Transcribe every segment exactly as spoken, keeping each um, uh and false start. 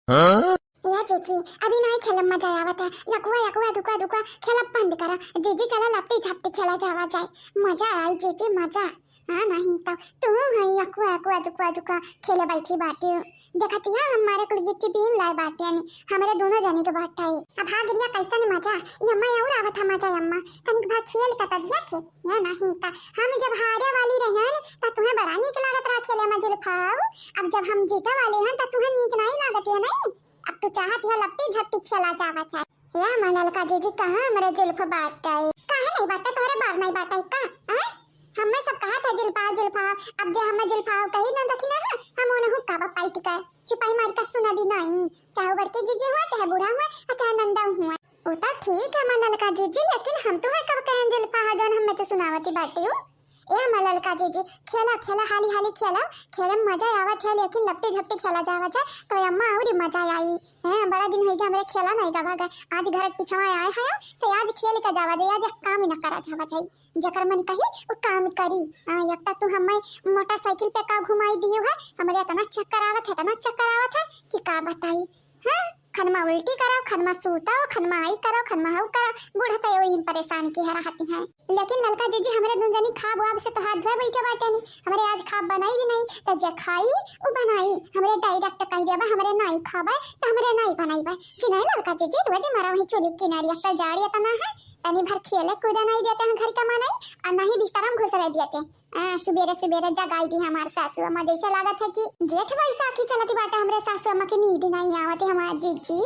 हाँ? या जीजी, अभी नाहीं खेलब, मजा आवत है। यकुआ, यकुआ, दुकुआ, दुकुआ खेलब बंद करा। जीजी, चला लपटी झपटी खेला जावा जाए, मजा आई जीजी, मजा। हाँ, नाहीं तो तू है यकुआ, यकुआ, दुकुआ, दुकुआ खेले बैठी बाटी। देखतिया, हमारे कुल गिट्टी बीन लाए बाटे, यानी हमरे दोनों जने के बाटे। अब हाँ गिरिया, कैसन मजा, ये अम्मा और आवत है मजा, अम्मा तनिक भर खेल का तब जाके। या नाहीं त हम जब हारे वाली रहियन त तुहें बड़ा नीक लागत रहा खेले में जुल्फाऊ। अब जब हम जीते वाले हन त तुहें नीक नाहीं लागत है नहीं। अब तू चाहत है लपटी झपटी खेला जावा चाहे। या हमार ललका जीजी, कहाँ हमरे जुल्फ बाटे? काहे नाहीं बाटे? तोहरे बार नाहीं बाटे का? हैं? हमें सब कहत है जुल्फाऊ जुल्फाऊ। अब जे हमें जुल्फाऊ कही ना दखिना है, हम उन्हें हुक्का बा पलट कर चुपाई मार कर सुना भी नाहीं। चाहे बड़के जीजी हुआ, चाहे बूढ़ा हुआ, और चाहे नंदा हुआ। वो तो ठीक है हमार ललका जीजी, लेकिन हम तो है कब कहन जुल्फा है जौन हमें तो सुनावती बाटी हो। ए हमार ललका जीजी, खेला खेला, हाली हाली खेला, खेले में मजा आवत है, लेकिन लपटी झपटी खेला जावा जाए तो अम्मा और मजा आई। हैं, बड़ा दिन होई गया हमरे खेला नाहीं गवा गए। आज घर के पिछवा आए हैं तो आज खेल के जावा जाए, आज काम ही ना करा जावा जाए। जकर मन कही वो काम करी। हाँ, एक तो तू हमें मोटरसाइकिल पे का घुमाई दियो है, हमरे इतना चक्कर आवत है, इतना चक्कर आवत है कि का बताई। हाँ, खनमा उल्टी कराओ, खनमा सूताओ, खनमा आई कराओ, खनमा हऊ कराओ, बूढ़ा तो यही परेशान की है रहती है। लेकिन ललका जीजी, हमरे दुन जनी खाब वाब से तो हाथ धोए बैठे बाटे नहीं, हमरे आज खाब बनाई भी नहीं, तो जे खाई उ बनाई। हमरे डायरेक्ट कह देबा, हमरे नाई खाबे तो हमरे नाई बनाईबे कि नहीं ललका जीजी? रोज मरा वही चूल्ही किनारे, एक तो जाड़ इतना है, तनी भर खेले कूदे नहीं देते हैं घर के मनई, और नहीं बिस्तर में घुसरे देते। आ, सुबेरे सुबेरे जगाई दी हमार सासू अम्मा, जैसे लागत है कि जेठ बैसाखी चलत बाटे, हमरे सासू अम्मा के नींद नहीं आवत है हमार जीजी।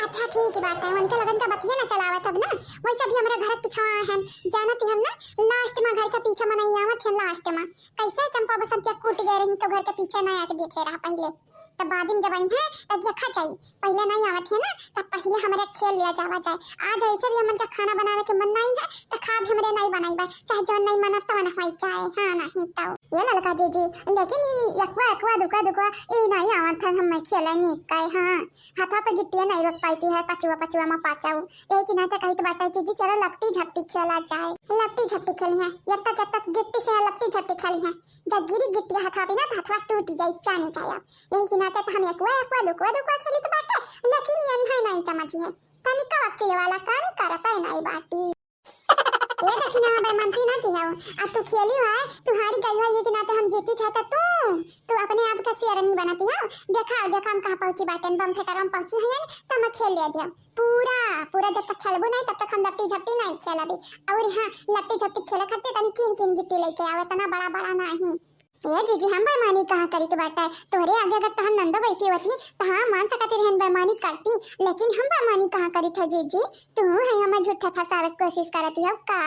अच्छा ठीक बाटे, उनके लगन का बतिये ना चलावत अब ना, वैसे भी हमरे घर के पिछवा हैं, जानत ही हम ना, लास्ट में घर के पीछे मनई आवत है, लास्ट में। कैसे चंपा बसंतिया कूट गए रही तो घर के पीछे ना आके देखे रहा पहले। तब बाद में जब आई है, तब देखा जाई। पहले नहीं आवत है ना, तब पहले हमरे खेल लिया जावा जाए। आज ऐसे भी हमन का खाना बनावे के मन नहीं है, तो खाब हमरे नहीं बनाई बा, चाहे जौन नहीं मनत तवन होई जाए। हाँ, नहीं तो। ये ललका जीजी, लेकिन ये यकुआ, यकुआ, दुकुआ, दुकुआ, ये नहीं आवत है, हमें खेले नहीं कहे। हाँ, हाथवा पे गिट्टिया नहीं रोक पाई है, पचुआ, पचुआ में पाचाऊ। यही के नाते कही तो बाटे जीजी, चलो लपटी झपटी खेला जाए। लपटी झपटी खेली है, यत्ता तत्ता गिट्टी से लपटी झपटी खेली है। जब गिरी गिट्टिया हथवा पे ना, तो हथवा टूट जाई, चानी जाए। यही के नाते तो हम यकुआ यकुआ दुकुआ दुकुआ खेलित बाटे, लेकिन ये नहीं, नहीं समझी है। तनिका वकील वाला काम करत ही नहीं बाटी। ये देखी ना, बेमंती ना किया हो। अब तू खेली है, तू हारी गई हो, ये के नाते हम जीती थे तो तू, तू अपने आप का शेरनी बनती हो। देखा, देखा हम कहाँ पहुँची बाटे, बम फेटर हम पहुँची हैं, तो हम खेल ले दिया। पूरा, पूरा जब तक खेलबू नहीं, तब तक हम लपटी झपटी नहीं खेलबी। और हाँ, लपटी झपटी खेले खातिर तनी कीन कीन गिट्टी लेके आवे, इतना बड़ा बड़ा नहीं। ए जीजी, हम बेईमानी कहाँ करी तो बाटा है? तोहरे आगे अगर तहन नंदो बैठी होती, तो हाँ, मान सकत रहन बेईमानी करती, लेकिन हम बेईमानी कहाँ करी थे जीजी? तू है हमें झूठे फंसावे के कोशिश करती हो का?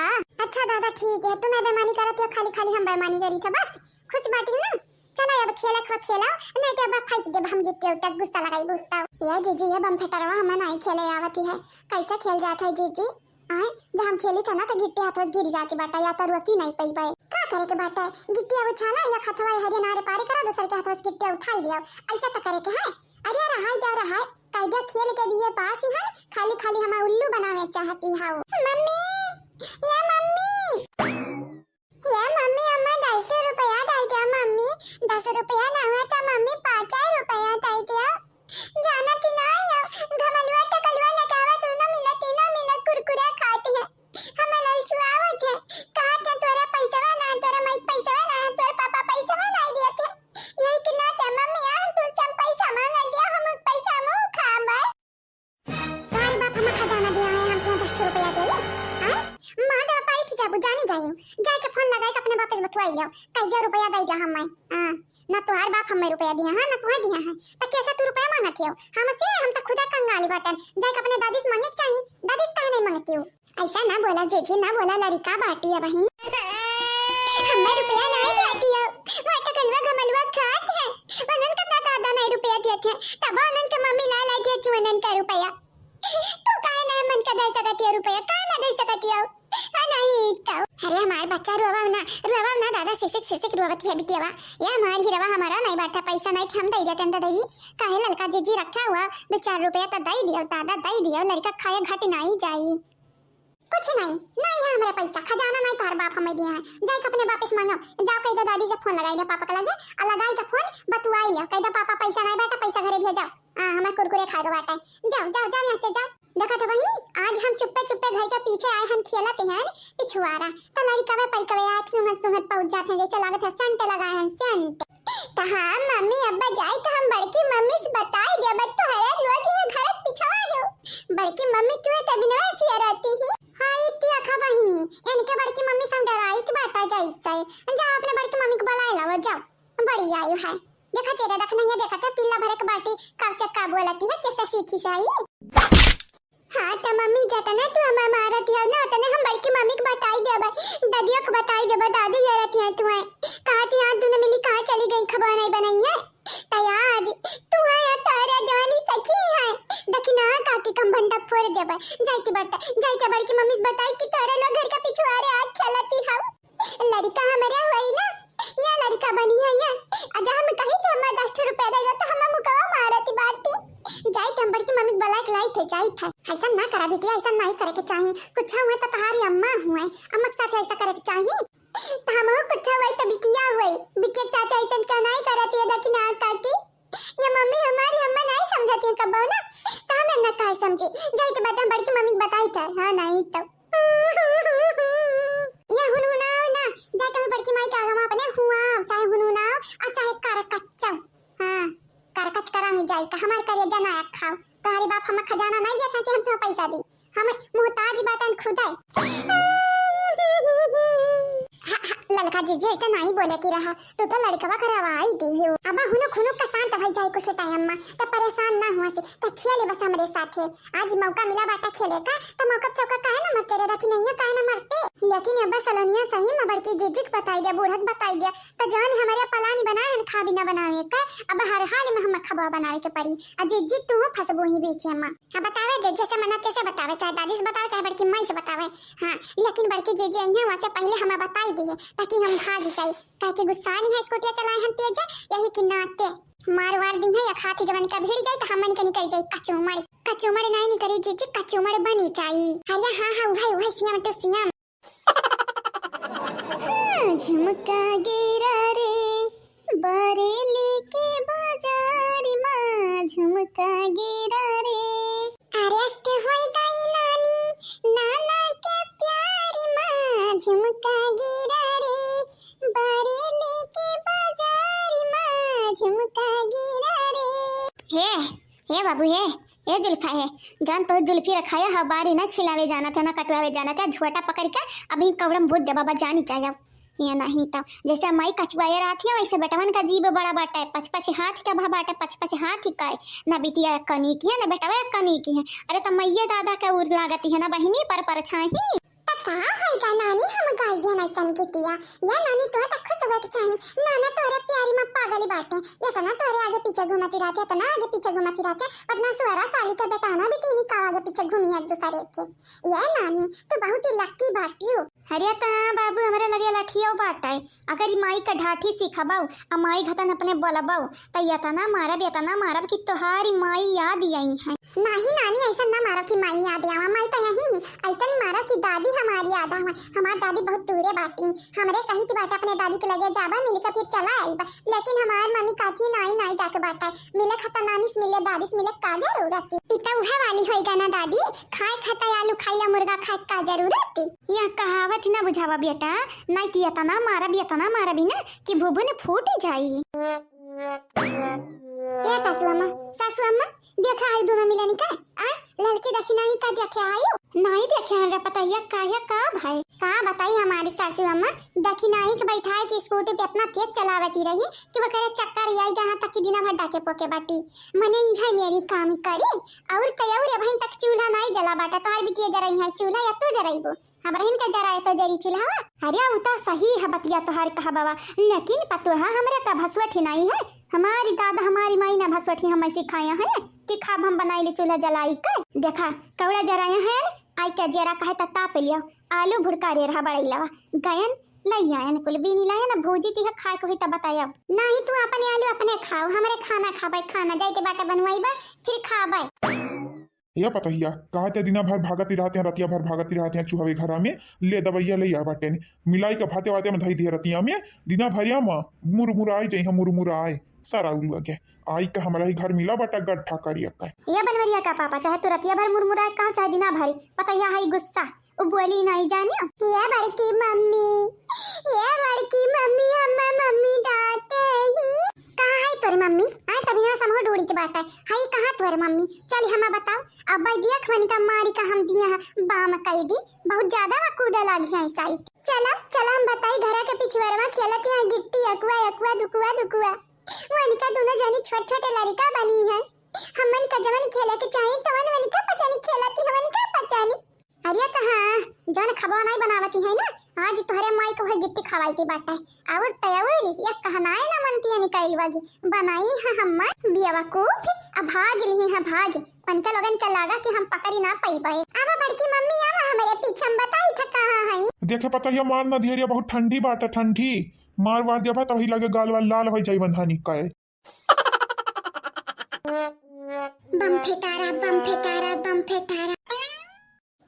अच्छा दादा, ठीक है, तू नहीं बेईमानी करती हो, खाली खाली हम बेईमानी करी थे, बस खुश बाटी ना। चलो अब खेला खो खेला, नहीं तो अब फेंक देब हम गिट्टी उट्टा, गुस्सा लगाई बुत्ता। ये जीजी, ये बम फटरवा हमें नहीं खेले आवती है, कैसे खेल जात है जीजी? आए, जब हम खेली थे ना तो गिट्टी हाथों से गिर जाती बाटा, या तो रोकी नहीं पई बे। का करे के बाटे? गिट्टिया उछाला, या हथवा हरिया नारे पारे करा, दूसर के हाथों से गिट्टिया उठाई लिया, ऐसा तो करे के है। अरे रहाई जा रहाई, कायदा खेल के भी ये पास ही है, खाली खाली हमें उल्लू बनावे चाहती है। मम्मी, या मम्मी, या मम्मी, अम्मा दस रुपया दे दे मम्मी, दस रुपया ना हुआ तो मम्मी पाँच रुपया दे दे। जाना कि ना आयो, घमलुआ टकलुआ नटावा दोनों मिला, तीनों मिला कुरकुरा खाती है। हमें ललचुआवत है, कहत है तोरा पैसवा ना, तोरा माई पैसवा ना, तोरा पापा पैसवा ना दिए थे। यही कि ना ते मम्मी आ, तू से हम पैसा मांगा दिया, हम पैसा मुंह खाबे। तोहरे बाप हमें खजाना दिया है, हम तुम्हें दस रुपया दे। हाँ? माँ दे बैठ जाबू, जानी जाइयो। जाए के फोन लगाए के अपने बाप से बतुआई लियो। कह दिया रुपया दे दिया हमें। हाँ। ना तोहार बाप हमें रुपया दिया है, ना तुम्हें दिया है। तो कैसे तू रुपया मांगत हो? हमसे, हम तो खुदा कंगाली बाटन। जाए के अपने दादी से मांगे के चाहिए। दादी से काहे नहीं मांगती हो? ऐसा ना बोला जीजी, ना बोला, लड़िका बाटी है बहिन। हमें रुपया नहीं देती हो। वो टकलुआ घमलुआ खात है। वनन का दादा नहीं रुपया दिए थे। तब वनन के मम्मी ला ला दिए थे वनन का रुपया। तू काहे ना मन का दे सकती हो रुपया? काहे ना दे सकती हो? हाँ, नहीं तो। अरे हमार बच्चा रोवा ना, रोवा ना दादा, सिसिक सिसिक रोवत है बिटियावा। ये हमार हीरवा हमारा नहीं बाटा, पैसा नहीं थे हम दे देते हैं दादा जी। काहे ललका जीजी रखा हुआ, दो चार रुपया तो दे दियो दादा, दे दियो, लड़का खाए घट नहीं जाई। कुछ नहीं, नहीं है हमारे पैसा, खजाना नहीं तोहर बाप हमें दिए हैं। जाए के अपने बाप से मांगो, जाओ कह दे दादी से फोन लगाई दे पापा के लगे, और लगाई के फोन बतुआई लियो, कह दे पापा पैसा नहीं बाटा, पैसा घरे भेजाओ। हाँ, हमार कुरकुरे खाए के बाटे। जाओ, जाओ, जाओ यहाँ से, जाओ। देखत हो बहिनी, आज हम चुप्पे चुप्पे घर के पीछे आए हन, खेलत हन पिछुआरा। त लड़िकवे परिकवे आए, सूंघत सूंघत पहुँच जात हैं, जैसे लागत है सेंट लगाए हन, सेंट। त हाँ मम्मी, अब जाए तो हम बड़की मम्मी से बताई देबे, तोहरे लोग ही घर के पिछवा हो। बड़की मम्मी तू है तभी ना ऐसी रहती ही। हाँ, इतनी अखा बहिनी, इनके बड़की मम्मी से हम डराई के बाटा जैसे। जाओ अपने बड़की मम्मी को बुलाए लाओ, जाओ। बड़ी आयु है। देखा तेरे रख नहीं है, देखा तो पिल्ला भरे के बाटी, कब से का बोलती है, कैसे सीखी से आई? हाँ, त मम्मी, जतना तू हमें मारत है ना, उतने हम बड़की मम्मी के बताई देबे, ददिया के बताई देबे, दादू ये रहती है तुम्हें। कहाँ थी आज दोनों मिली, कहाँ चली गई, खबर नहीं बनाई है। त आज तू है या तारा जानी सखी है, देखी ना काकी कम भंडा फोड़ देबे। जाइती बड़ता, जाइती बड़की मम्मी से बताई कि तारा लोग घर का पिछुआरे आज खेलती है। लड़िका हमरे होई ना, या लड़िका बनी है या। अजा हम कही थे, हमें दस ठो रुपया दे दो, तो हमें मुकवा मारती बाटी। जाई थे हम बड़की मम्मी के बुला के लाई थे, जाई थे। ऐसा ना करा बिटिया, ऐसा नहीं करे के चाही। कुछ हुए तो तुम्हारी अम्मा हुए, अम्मा के साथ ऐसा करे के चाही। तो हम कुछ हुए तो बिटिया हुए, बिटिया के साथ ऐसा क्यों नहीं करती है, देखी ना काकी। ये मम्मी हमारी, हमें नहीं समझती है कबो ना, तो हमें ना कहा समझी। जाई तो बेटा हम बड़की मम्मी के बताई थे, हाँ नहीं तो। या हुनहुनाओ ना, जाए कभी बड़की माई के आगे में अपने हुआओ, चाहे हुनहुनाओ और चाहे करकचो। हाँ, करकच करा ही जाए का, हमार करेजा ना खाओ। तुम्हारे बाप हमें खजाना नहीं दिया था कि हम तुम्हें पैसा दी, हम मोहताज बाटन खुदे। हाँ, हाँ, ललका जीजी, ऐसा नहीं बोले की रहा, तू तो लड़कवा करवाई दी हो। अब हुनुक हुनुक का शांत भई जाए कुछ टाइम में, तो परेशान ना हुआ से, तो खेले बस हमरे साथे। आज मौका मिला बाटा खेले का, तो मौका चौका काहे ना मरते रे, रखी नहीं है काहे ना मरते। लेकिन अब सलोनिया सही में बड़की जीजी के बताई दिया, बूढ़ा के बताई दिया, तो जान हमारे पलानी बनाए हैं खा बिना बनावे का, अब हर हाल में हम खबा बनावे के पड़ी। आ जीजी तू फंसबू ही बीच में। हाँ बतावे दे, जैसे मना तैसे बतावे, चाहे दादी से बतावे, चाहे बड़की माई से बतावे। हाँ, लेकिन बड़की जीजी आई है, वहाँ से पहले हमें बताई दी है, ताकि हम भाग जाए। काहे कि गुस्सा नहीं है, स्कूटिया चलाए हम तेज, यही के नाते। मार वार दी है, या खाती जवन का भिड़ जाए, तो हमन के निकल जाए कचूमड़। कचूमड़ नहीं निकली जीजी, कचूमड़ बनी जाई। अरे हाँ, हाँ, उहे, उहे, सीएम टू सीएम। हाँ, झुमका गिरा रे, बरेली के बाजार मा झुमका गिरा रे। अरेस्ट होई गई नानी, नाना के प्यार मा झुमका गिरा रे, बरेली के बाजार मा झुमका गिरा रे। हे, हे बाबू, हे, हे जुल्फा, हे, जौन तो जुल्फी रखाया ह, बारी ना छिलावे जानत है, ना कटवावे जानत है, झोटा पकड़ के अभी कौड़म भूत दे बाबा, जानी चाहिए। ये नहीं तो जैसे माई कचुआए रहत है, वैसे बेटवन का जीभ बड़ा बाटे, पच पच हाथ का भा बाटे, पच पच हाथ ही का है। ना बिटिया कनी की है, ना बेटवा कनी की है। अरे तो मैये दादा के उर लागती है ना बहिनी, पर पर छाही। त का होई गा नानी, हम गाई दिहन ऐसन गीतिया। या नानी, तोहे त खुश होए के चाही। नाना तोहरे प्यारी में पागल बाटे। इतना तोहरे आगे पीछे घूमती रहते, इतना आगे पीछे घूमती रहते। बदमाश सुअरा साली के बेटा ना बिटिनी का आगे पीछे घूमी एक दूसरे के। या नानी, तू बहुत ही लक्की बाटियो। अरे त हाँ बाबू, हमरे लगे लठियो बाटे। अगर ई माई के ढाठी सिखबऊ, आ माई घतन अपने बोलबऊ, त इतना मारब, इतना मारब कि तोहारी माई याद आई है। नाही नानी, ऐसन ना मारब कि माई याद आवा, माई तो यही है। ऐसन मारब कि दादी हमारी याद आवा। हमार दादी बहुत दूरे बाटी, हमरे कही थी बाटे अपने दादी के लगे जाबा, मिल के फिर चला आईबा। लेकिन हमार मम्मी कहती, "नाई, नाई जाके बाटे, मिले खाता नानी से मिले, दादी से मिले, का जरूरत थी?" ई तो उहे वाली होई गा ना दादी, खाए खाता आलू खाइला मुर्गा खाए का जरूरत थी? यह कहावत ना बुझावा बेटा, नाई कि इतना मारब, इतना मारब ही ना कि भुभुन फूट जाई। ए सासू अम्मा, सासू अम्मा, देखा आई दोनों मिलनी का? आ, ललकी दखिनाही का देखे आयो? नहीं देखे हैं रे पतैया, काहे का भाई? का बताई हमारी सासू अम्मा, दखिनाही के बैठाए के स्कूटी पे इतना तेज चलावती रही कि वो करे चक्कर आई, यहाँ तक कि दिना भर डाके पोके बाटी। मने इहे मेरी काम करी, और कयौ रे बहन तक चूल्हा नहीं जला बाटा, तोहार बिटिया जरई है चूल्हा या तू जरईबो? हमरहिन के जराए तो जरी चूल्हावा। अरे, उ तो सही है बतिया तोहार कहा बाबा, लेकिन पतोहा हमरे का भसुआ ठिनाई है। हमारी दादा, हमारी माई ना भसुआ ठी हमें सिखाया है कि खाब हम बनाई ले चूल्हा जलाई के। देखा, कौड़ा जराया है, आई के जरा कहे त ताप लियो। आलू भुड़का रे रहा बड़ई लवा। गयन, लई आयन कुल बीनी लायन, भूजी ती है खाए को ही त बताया। नाही तू अपने आलू अपने खाओ, हमरे खाना खाबे, खाना जाइते बाटे बनवाईबे, फिर खाबे। ए पतहिया, कहा ते दिना भर भागत ही रहते हैं, रतिया भर भागत ही रहते हैं चूहवे घरा में, ले दवैया ले आ बाटे ने, मिलाई के भाते वाते में धई दिए रतिया में, दिना भरिया में मुरमुराई जई हम, मुरमुराए, सारा उलुआ के। आई का हमरा ही घर मिला बटा गड्ढा करिया का। ये बनवरिया का पापा, चाहे तू रतिया भर मुरमुराए कहो, चाहे दिना भरी, पतैया है गुस्सा, उ बोली नहीं जानियो। ये बड़की मम्मी, ये बड़की मम्मी, हम्मा मम्मी डांटे ही। कहाँ है तोरी मम्मी? आए तभी ना समूह ढूंढी के बाटा है। हाय, कहाँ तोरी मम्मी? चली हम्मा बताओ। अब भाई दिया खवनी का मारी का हम दिया है, बाम कई दी। बहुत ज्यादा वा कूदे लागी है साई। चला, चला हम बताई, घरा के पिछुआरवा खेलत है गिट्टी, अकुआ, अकुआ, दुकुआ, दुकुआ। वनिका दोनों जनी छोट छोटे लड़िका बनी है। हमन का जवन खेले के चाही, तवन वनिका पचानी खेलती, हमन का पचानी। अरे तो हाँ, जवन खबवा नहीं बनावती है ना, आज तोहरे माई को है गिट्टी खवाई थी बाटे। और तयवरी, ये कहनाए ना मनती है निकाल वागी। बनाई है हमन बेवकूफ, अब भाग रही है, भाग। वनिका लोगन के लागा कि हम पकड़ी ना पइबे। अब बड़की मम्मी आवा हमरे पीछे, हम बताई था कहाँ है। देखे पता है मार ना दिहरिया, बहुत ठंडी बाटे, ठंडी। मार वार देबा तभी लगे गाल वाल लाल हो जाई बंधानी का। बम फेटारा, बम फेटारा, बम फेटारा।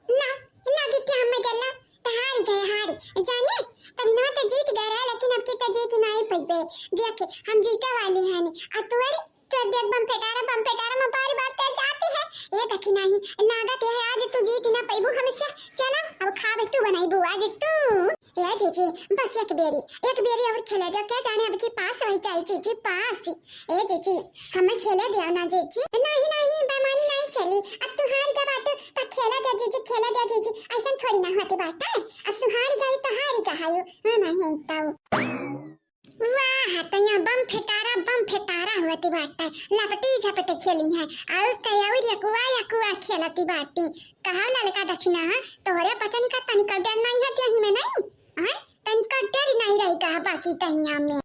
ला, लागे क्या मजा ला, तो हारी गए, हारी। जाने, तभी ना तो जीत गए रहे, लेकिन अब की तो जीत नहीं पइबे। देख, हम जीते वाली हैं। आ तू अरे, तू देख बम फेटारा, बम फेटारा में बारी बार ते जाती है। ये देखी नहीं, लागत है आज तू जीत ना पइबू हमसे। चला, अब खाब तू बनाइबू आज तू। ए जीजी, बस एक बेरी, एक बेरी और खेले दो, क्या जाने अब की पास वही जाए जीजी, पास। ए जीजी, हमें खेले दो ना जीजी। नहीं, नहीं, बेमानी नहीं चली। अब तू हार गया बाटू, तो खेले दो जीजी, खेले दो जीजी। ऐसा थोड़ी ना होती बात है। अब तू हार गई तो हार गई हो। हाँ, नहीं तो। वाह, तो यहाँ बम फेटारा, बम फेटारा होती बात है। लपटी झपटी खेली है। और तो और यकुआ, यकुआ खेलती बाटी। कहा ललका दखिना, तोहरे पचनी का तनिका डर नहीं है यही में नहीं? हैं? तनिका डर नहीं रही कहा बाकी तहिया में।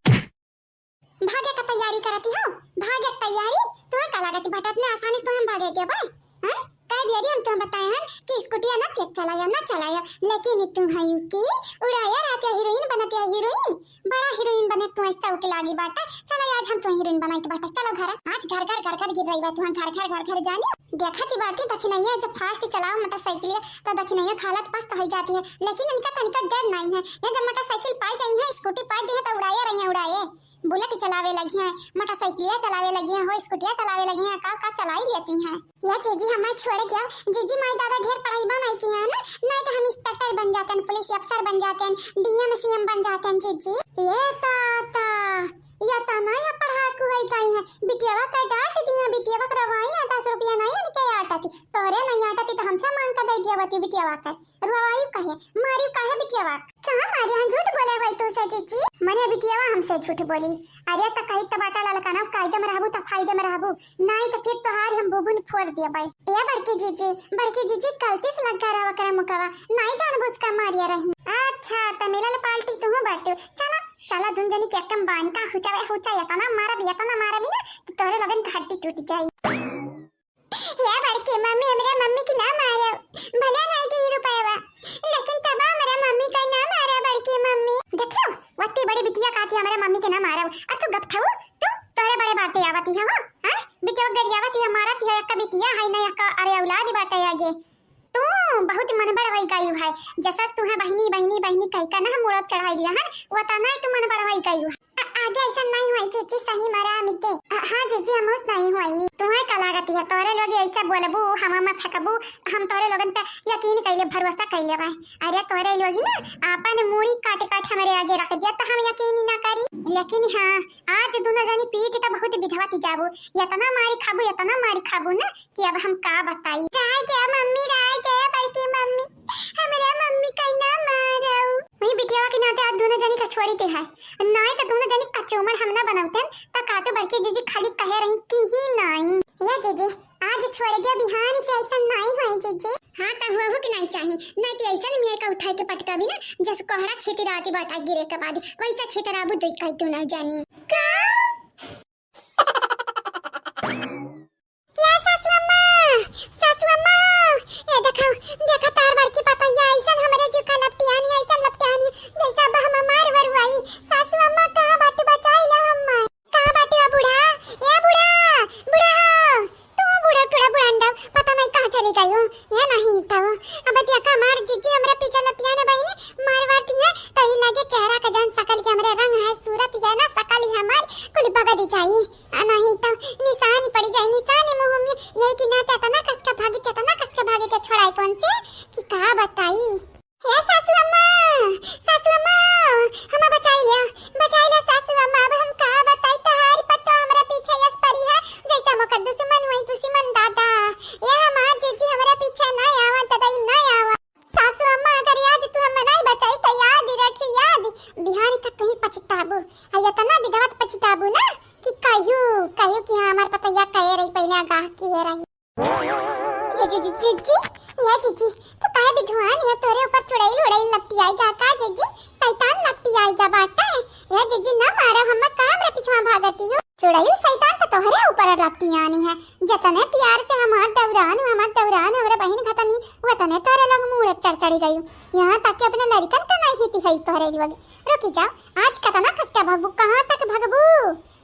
भागे का तैयारी करती हो, भागे का तैयारी। तुम्हें का लागत बाटे इतने आसानी से तो हम भागे देबे? हैं? कई बेरी हम तुम्हें बताए हैं कि स्कूटिया ना तेज चलाया, ना चलाया, लेकिन तुम है कि उड़ाया रहते हीरोइन बनते हीरोइन, बड़ा हीरोइन बने तुम्हें शौक लागी बाटे। चलो आज हम तुम्हें हीरोइन बनाई के बाटे, चलो घर। आज घर घर घर घर गिर रही बा, तुम्हें घर घर घर घर जानी। देखा थी बाटी दखिनैया जब फास्ट चलाओ मोटरसाइकिल तो दखिनैया हालत पस्त हो जाती है, लेकिन इनका तनिका डर नहीं है। ये जब मोटरसाइकिल पाई जाई है, स्कूटी पाई जाई है तो उड़ाए रही है, उड़ाए। बुलेट चलावे लगी है, मोटरसाइकिलिया चलावे लगी है, हो स्कूटिया चलावे लगी है, का का चलाई लेती हैं। या जीजी हमें छोड़ गया, जीजी माई दादा ढेर पढ़ाई नहीं की है ना, नहीं तो हम इंस्पेक्टर बन जाते हैं, पुलिस अफसर बन जाते हैं, डीएम सीएम बन जाते हैं जीजी। ये ताता, या तना या पढ़ाकू है गई है, बिटियावा का डांट दिया, बिटियावा का रवाई है, दस रुपया नहीं उनके आटा थी, तोहरे नहीं आटा थी तो हमसे मांग कर दे दिया बती बिटियावा का। रुआई काहे, मारी काहे बिटियावा? कहाँ मारी हम झूठ बोले होई तू से जीजी? मने बिटियावा हमसे झूठ बोली। अरे त कही त बाटा ललका ना, कायदे में रहबू त फायदे में रहबू, नाई त फिर तोहार हम बुबुन फोड़ देबै। ए बड़की जीजी, बड़की जीजी गलती से लग गया रहा ओकरा मुकवा, नाई जानबूझ का मारिया रही। अच्छा त मिलल पार्टी तू बाटू, चला चला दुन जनी के एकदम बानी का हुचा हुचा यतना मारब यतना मारब ना कि तोरे लगन का हड्डी टूट जाई। हे बड़की मम्मी, हमरा मम्मी के ना मारब, भले नहीं दी रुपयवा, लेकिन तब हमरा मम्मी का ना मारब बड़की मम्मी। देखियो, वत्ती बड़ी बिटिया कहती हमरा मम्मी के ना मारब, आ तू गप खाऊ, तू तोरे बड़े बाटे आवती है हो, हाँ? बिटिया गरियावती है, मारती है, एक बिटिया है ना, एक अरे औलाद बाटे आगे। तू बहुत मन बड़ होई गई है, जसस तू है बहिनी बहिनी बहिनी कह के ना हम मुड़त चढ़ाई दिया है, वतना ही तू मन बड़ होई गई है। आ-, आगे ऐसा नहीं हुई जीजी, सही मरा मिते। आ, हाँ जीजी, हम उस नहीं हुई। तुम्हें का लागत है, तोरे लोग ऐसा बोलबू, हम में फेंकबू, हम तोरे लोगन पे यकीन कैले, भरोसा कैले भाई। अरे तोरे लोग ना आपन मूड़ी काट काट हमरे आगे रख दिया तो हम यकीन ही ना करी। लेकिन हाँ, आज दोनों जनी पीट तो बहुत बिधवा ती जाबू, इतना मारी खाबू, इतना मारी खाबू ना कि अब हम का बताई। राय दे मम्मी, राय दे बड़की मम्मी, हमरा मम्मी का ना मारो। वही बिटियावा के नाते आज दोनों जनी का छोड़ी के है, नाई तो दोनों जनी का चोमर हम ना बनौतन, तो का तो बड़की जीजी खाली कहे रही कि ही नाई। या जीजी, आज छोड़ दे, बिहान से ऐसा नाई होई जीजी। हाँ तो हुआ हो कि नहीं चाही, नहीं तो ऐसा नहीं मियाँ का उठाए के पटका भी ना, जैसे कोहरा छेती राती बाटा गिरे के बाद वैसा छेतराबू दुई कह दोनों जनी। का? या सासु अम्मा, सासु अम्मा, ए देखा, देखा तार बड़की पतैया ऐसन हमरे जीव का लपटियानी, ऐसन लपटियानी, जैसे अब हम मार वरुआई। सासु अम्मा कहाँ बाटी, बचाई ला अम्मा। कहाँ बाटी बा बूढ़ा? ए बूढ़ा, बूढ़ा हो, तू बूढ़ा, बूढ़ा, बूढ़ा अंडा, पता नहीं कहाँ चली गई हो। ये नहीं तो, अब देखा मार जीजी हमरा पीछे लपटियाने बहिनी, मार वार दिया, तो ही लगे चेहरा का जान सकल के हमरे रंग है, सूरत है ना, सकल ही हमार कुल बगड़ी जाई। आ नहीं तो हमार पतैया कहे रही पहिले आगाह किहे रही। जीजी, जीजी, जीजी, या जीजी, तू काहे बिधुआन या? तोरे ऊपर चुड़ैल उड़ैल लपटी आइगा का जीजी? शैतान लपटी आइगा बाटे। या जीजी ना मारो, हम का हमरे पिछवा भागती हो। चुड़ैल शैतान तो तोहरे ऊपर लपटी आनी है। जतने प्यार से हमार दौरान, हमार दौरान, हमरे बहिन घतनी, वतने तोहरे लोग मूड़े चढ़ चढ़ी गई। यहाँ तक कि अपने लड़िकन का नहीं हिती है तोहरे लोग। रुकी जाओ, आज कतना खस्ता भगबू, कहाँ तक भगबू?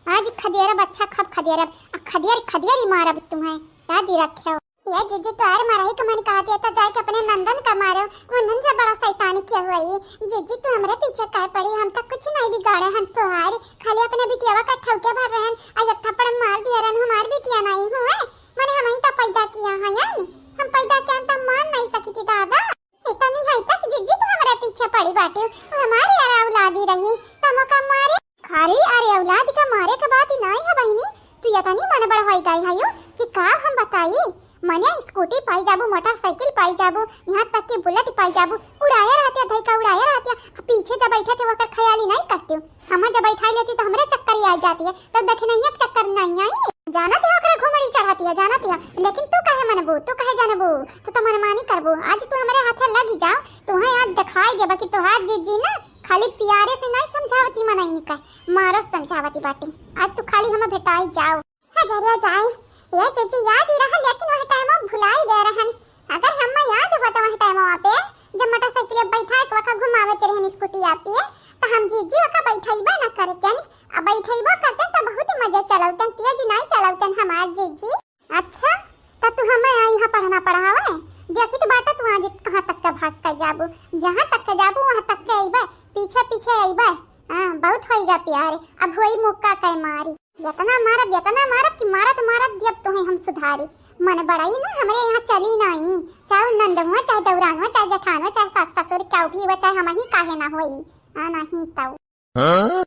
आज खदेरब, अच्छा खूब खदेरब, आ खदेर खदेर ही मारब तुम्हें, याद ही रखियो। ये जीजी, तोहर मरही के मन कहत है तो जाके अपने नंदन का मारो, उन्हन से बड़ा शैतानी के हुई। जीजी, तू हमरे पीछे काहे पड़ी? हम तो कुछ नहीं बिगाड़े हन तोहारी, खाली अपने बिटियावा का ठौके भर रहन, आ एक थप्पड़ मार दिया रहन, हमार बिटिया नहीं हुए। मने हम ही तो पैदा किया है यानी, हम पैदा किया तो मान नहीं सकी थी दादा। इतनी है तक जीजी तू हमरा पीछे पड़ी बाटे, हमारे अरे औलादी रही, तमो का मारे। खाली अरे औलाद का मारे के बात ही नहीं है बहिनी, तू इतनी मन बड़ होई गई है यू कि का हम बताई। मने स्कूटी पाई जाबू, मोटरसाइकिल पाई जाबू, यहाँ तक कि बुलेट पाई जाबू, उड़ाया रहतिया धई का उड़ाया रहतिया, पीछे जब बैठे थे वकर ख्याल ही नहीं करते हो। हम जब बैठाई लेती तो हमरे चक्कर ही आ जाती है, तो देखे नहीं एक चक्कर नहीं आई। जानत है ओकरा घुमड़ी चढ़ाती है, जानत है, लेकिन तू काहे मनबू, तू काहे जानबू, तू तो मनमानी करबू। आज तू हमरे हाथे लगी जाओ, तुम्हें आज दिखाई देबा कि तोहार जीजी ना खाली प्यारे से नहीं समझावती मनई निका, मारो समझावती बाटी। आज तू खाली हमें भेटाई जाओ। हजरिया जाए, ये जीजी याद ही रहा, लेकिन वह टाइम हम भुलाई गए रहन। अगर हमें याद होता वह टाइम पे, जब मोटरसाइकिल बैठा के वखा घुमावत रहन स्कूटी पे, तो हम जीजी वका बैठाइबा ना करते। अब बैठइबो करते त बहुत मजे चलौतन, तेज नाई चलौतन हमार जीजी। अच्छा, त तू हमें आई हा पढ़ना पढ़ावे? देखी तो बाटा तू आज कहाँ तक के भाग कर जाबू, जहाँ तक के जाबू वहाँ तक के अइबे, पीछे पीछे अइबे। हाँ, बहुत होइगा प्यार, अब होई मुक्का के मारी। इतना मारब, इतना मारब कि मारत मारत दियब तुहे हम सुधारी। मन बड़ाई ना हमरे यहाँ चली नाई, चाहे नंद हुआ, चाहे दौरान हुआ, चाहे जेठान हुआ, चाहे सास ससुर, क्या भी हुआ, चाहे हम ही काहे ना होई। आ नहीं तऊ। हाँ?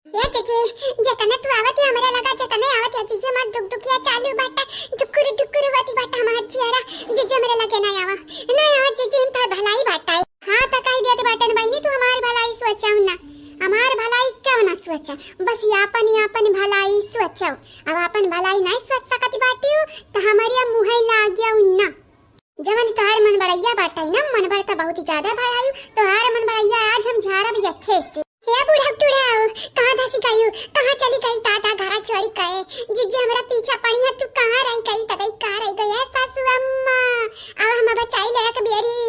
ए जीजी, जतने तू आवत है हमरे लगा, जतने आवत है जीजी, हमार दुख दुखिया चालू बाटा, दुकुर दुकुर होती बाटा हमार जियरा। जीजी हमरे लगे ना आवा, ना आवा जीजी, हम तोर भलाई बाटा। हाँ, त कह दिया तो बाटन बहिनी, तू हमार भलाई सोचा ना, हमार भलाई क्यों ना सोचा, बस यापन यापन भलाई सोचो। अब आपन भलाई नहीं सोच सकत बाटियो, तो हमारे मुँह लागियो ना। जवन तोहार मन बड़ैया बाटै ना, मन बड़ त बहुत ही ज्यादा भाई आयु, तोहार मन बड़ैया आज हम झारब ही अच्छे से। हे बूढ़ा टूढ़ा, कहाँ धसी गयू, कहाँ चली गई दादा घरा छोड़ी के? जीजी हमरा पीछा पड़ी है, तू कहाँ रही गई, तदई कहाँ रही गई है सासू अम्मा? अब हम बचाई ले एक बेरी,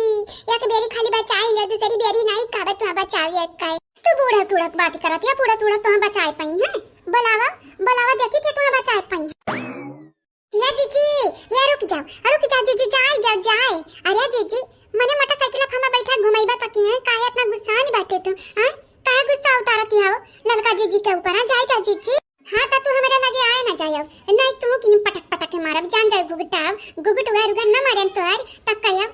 एक बेरी खाली बचाई ले, दूसरी बेरी नहीं कहबे तू बचावी एक के। तू बूढ़ा टूढ़ा बात करत है, बूढ़ा टूढ़ा तो हम बचाए पाई है। बुलावा, बुलावा देखी के तू बचाए पाई है। या जीजी, या रुक जाओ, रुक जाओ जीजी, जाए जाओ, जाए। अरे जीजी, मने मोटरसाइकिल पर हमें बैठा घुमाइबा त की है, काहे इतना गुस्सान बाटे तू, हाँ? काहे गुस्सा उतारती हो ललका जीजी के ऊपर, हाँ? जाए जाओ जीजी। हाँ, त तू हमारे लगे आए ना जाओ, नहीं तू की पटक पटक के मारब, जान जाए घुघटाव, घुघट हुआ रुगन ना मारन तोहर, त कहो।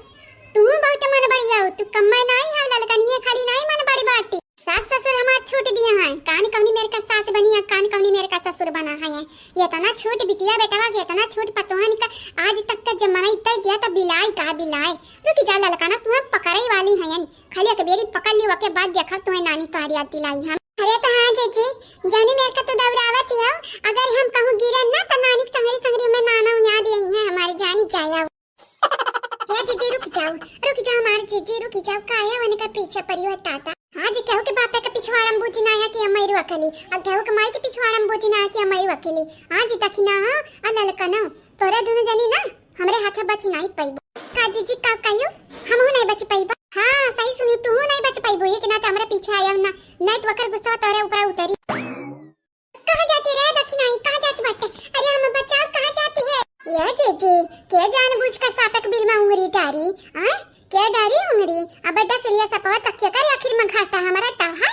तू बहुत मन बढ़िया हो, तू कम्मे नहीं है ललकनिए खाली नहीं मन बड़ी बाटी। सास ससुर हमार छूट दिए हैं, कान कौनी मेर का सास बनी है, कान कौनी मेर का ससुर बना है। ये इतना छूट बिटिया बेटवा के, इतना छूट पतोहन का आज तक का जमाना इतना दिया त बिलाई का बिलाई। रुकी जा ललकाना, तुम्हें पकड़े वाली है यानी, खाली एक बेरी पकड़ ली, ओके बाद देखा तुम्हें नानी तोहरी याद दिलाई हम। अरे तो हाँ जीजी, जानी मेर का तू दौड़ावत हो, अगर हम कहूँ गिरन ना तो नानी के संगरी संगरी में नाना याद यही है हमारे, जानी जाया। हे जीजी, रुक जाओ, रुक जाओ, हमार जीजी, रुक जाओ, काहे उनका पीछे पड़ी हो ताता? हाँ जी, केहू के बापे के पिछवाड़म बूती ना है कि अम्मा इरु अकेली, अब केहू के माई के पिछवाड़म बूती ना है कि अम्मा इरु अकेली। हाँ जी, दखिना हो और ललकनो, तोरे दोनों जनी ना हमरे हाथे बची नहीं पइबो। का जीजी, का कहियो? हमहू नहीं बच पइबा। हाँ, सही सुनी, तू नहीं बच पइबो, एक ना तो हमरे पीछे आयब ना, नहीं तो ओकर गुस्सा तोरे ऊपर उतरी। कहाँ जाती रे दखिनाई, कहाँ जाती बाटे? अरे हम बचाओ, कहाँ जाती है? ये जीजी, के जानबूझ के सापक बिल में उंगरी डारी, हाँ? के डारी उंगरी? अब डसरिया सपवा तकिया करे आखिर में घाटा हमारा तब है।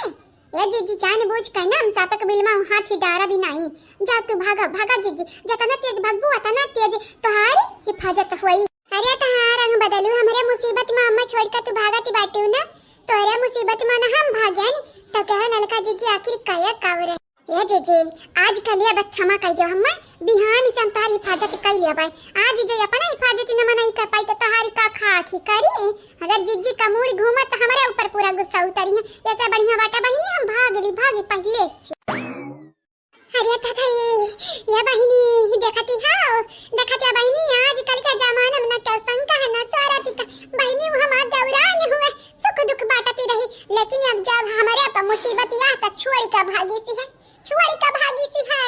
ये जीजी, जानबूझ के ना हम सापक बिल में हाथ ही डारा भी नहीं। जा तू भागा, भागा जीजी, जतना तेज भागबू उतना तेज तोहार हिफाजत होई। अरे तहार रंग बदलू, हमरे मुसीबत में अम्मा छोड़ के तू भागत बाटू ना, तोरे मुसीबत में ना हम भागेन, तो कहे ललका जीजी आखिर कहे कावरे। ए जीजी, आज के लिए बस क्षमा कइ दियो हम्मा, बिहान से हम तोहार हिफाजत कइ लेबै। आज जे अपना हिफाजत न मनई कर पाई तो तोहारी का खाक ही करी। अगर जीजी का मूड घूमा तो हमारे ऊपर पूरा गुस्सा उतरी है। ऐसे बढ़िया बाटा बहिनी, हम भाग ली, भागी पहले से। अरे दादा, ये, ये बहिनी, देखती हौ, देखती हौ बहिनी, आजकल का जमाना में ना केहू संग का है ना सारा टिका। बहिनी, वो हमार दौरान हुए, सुख दुख बांटती रही, लेकिन अब जब हमरे पर मुसीबत आय, त छोड़ी का भागी सी है, छोड़ी का भागी सी है।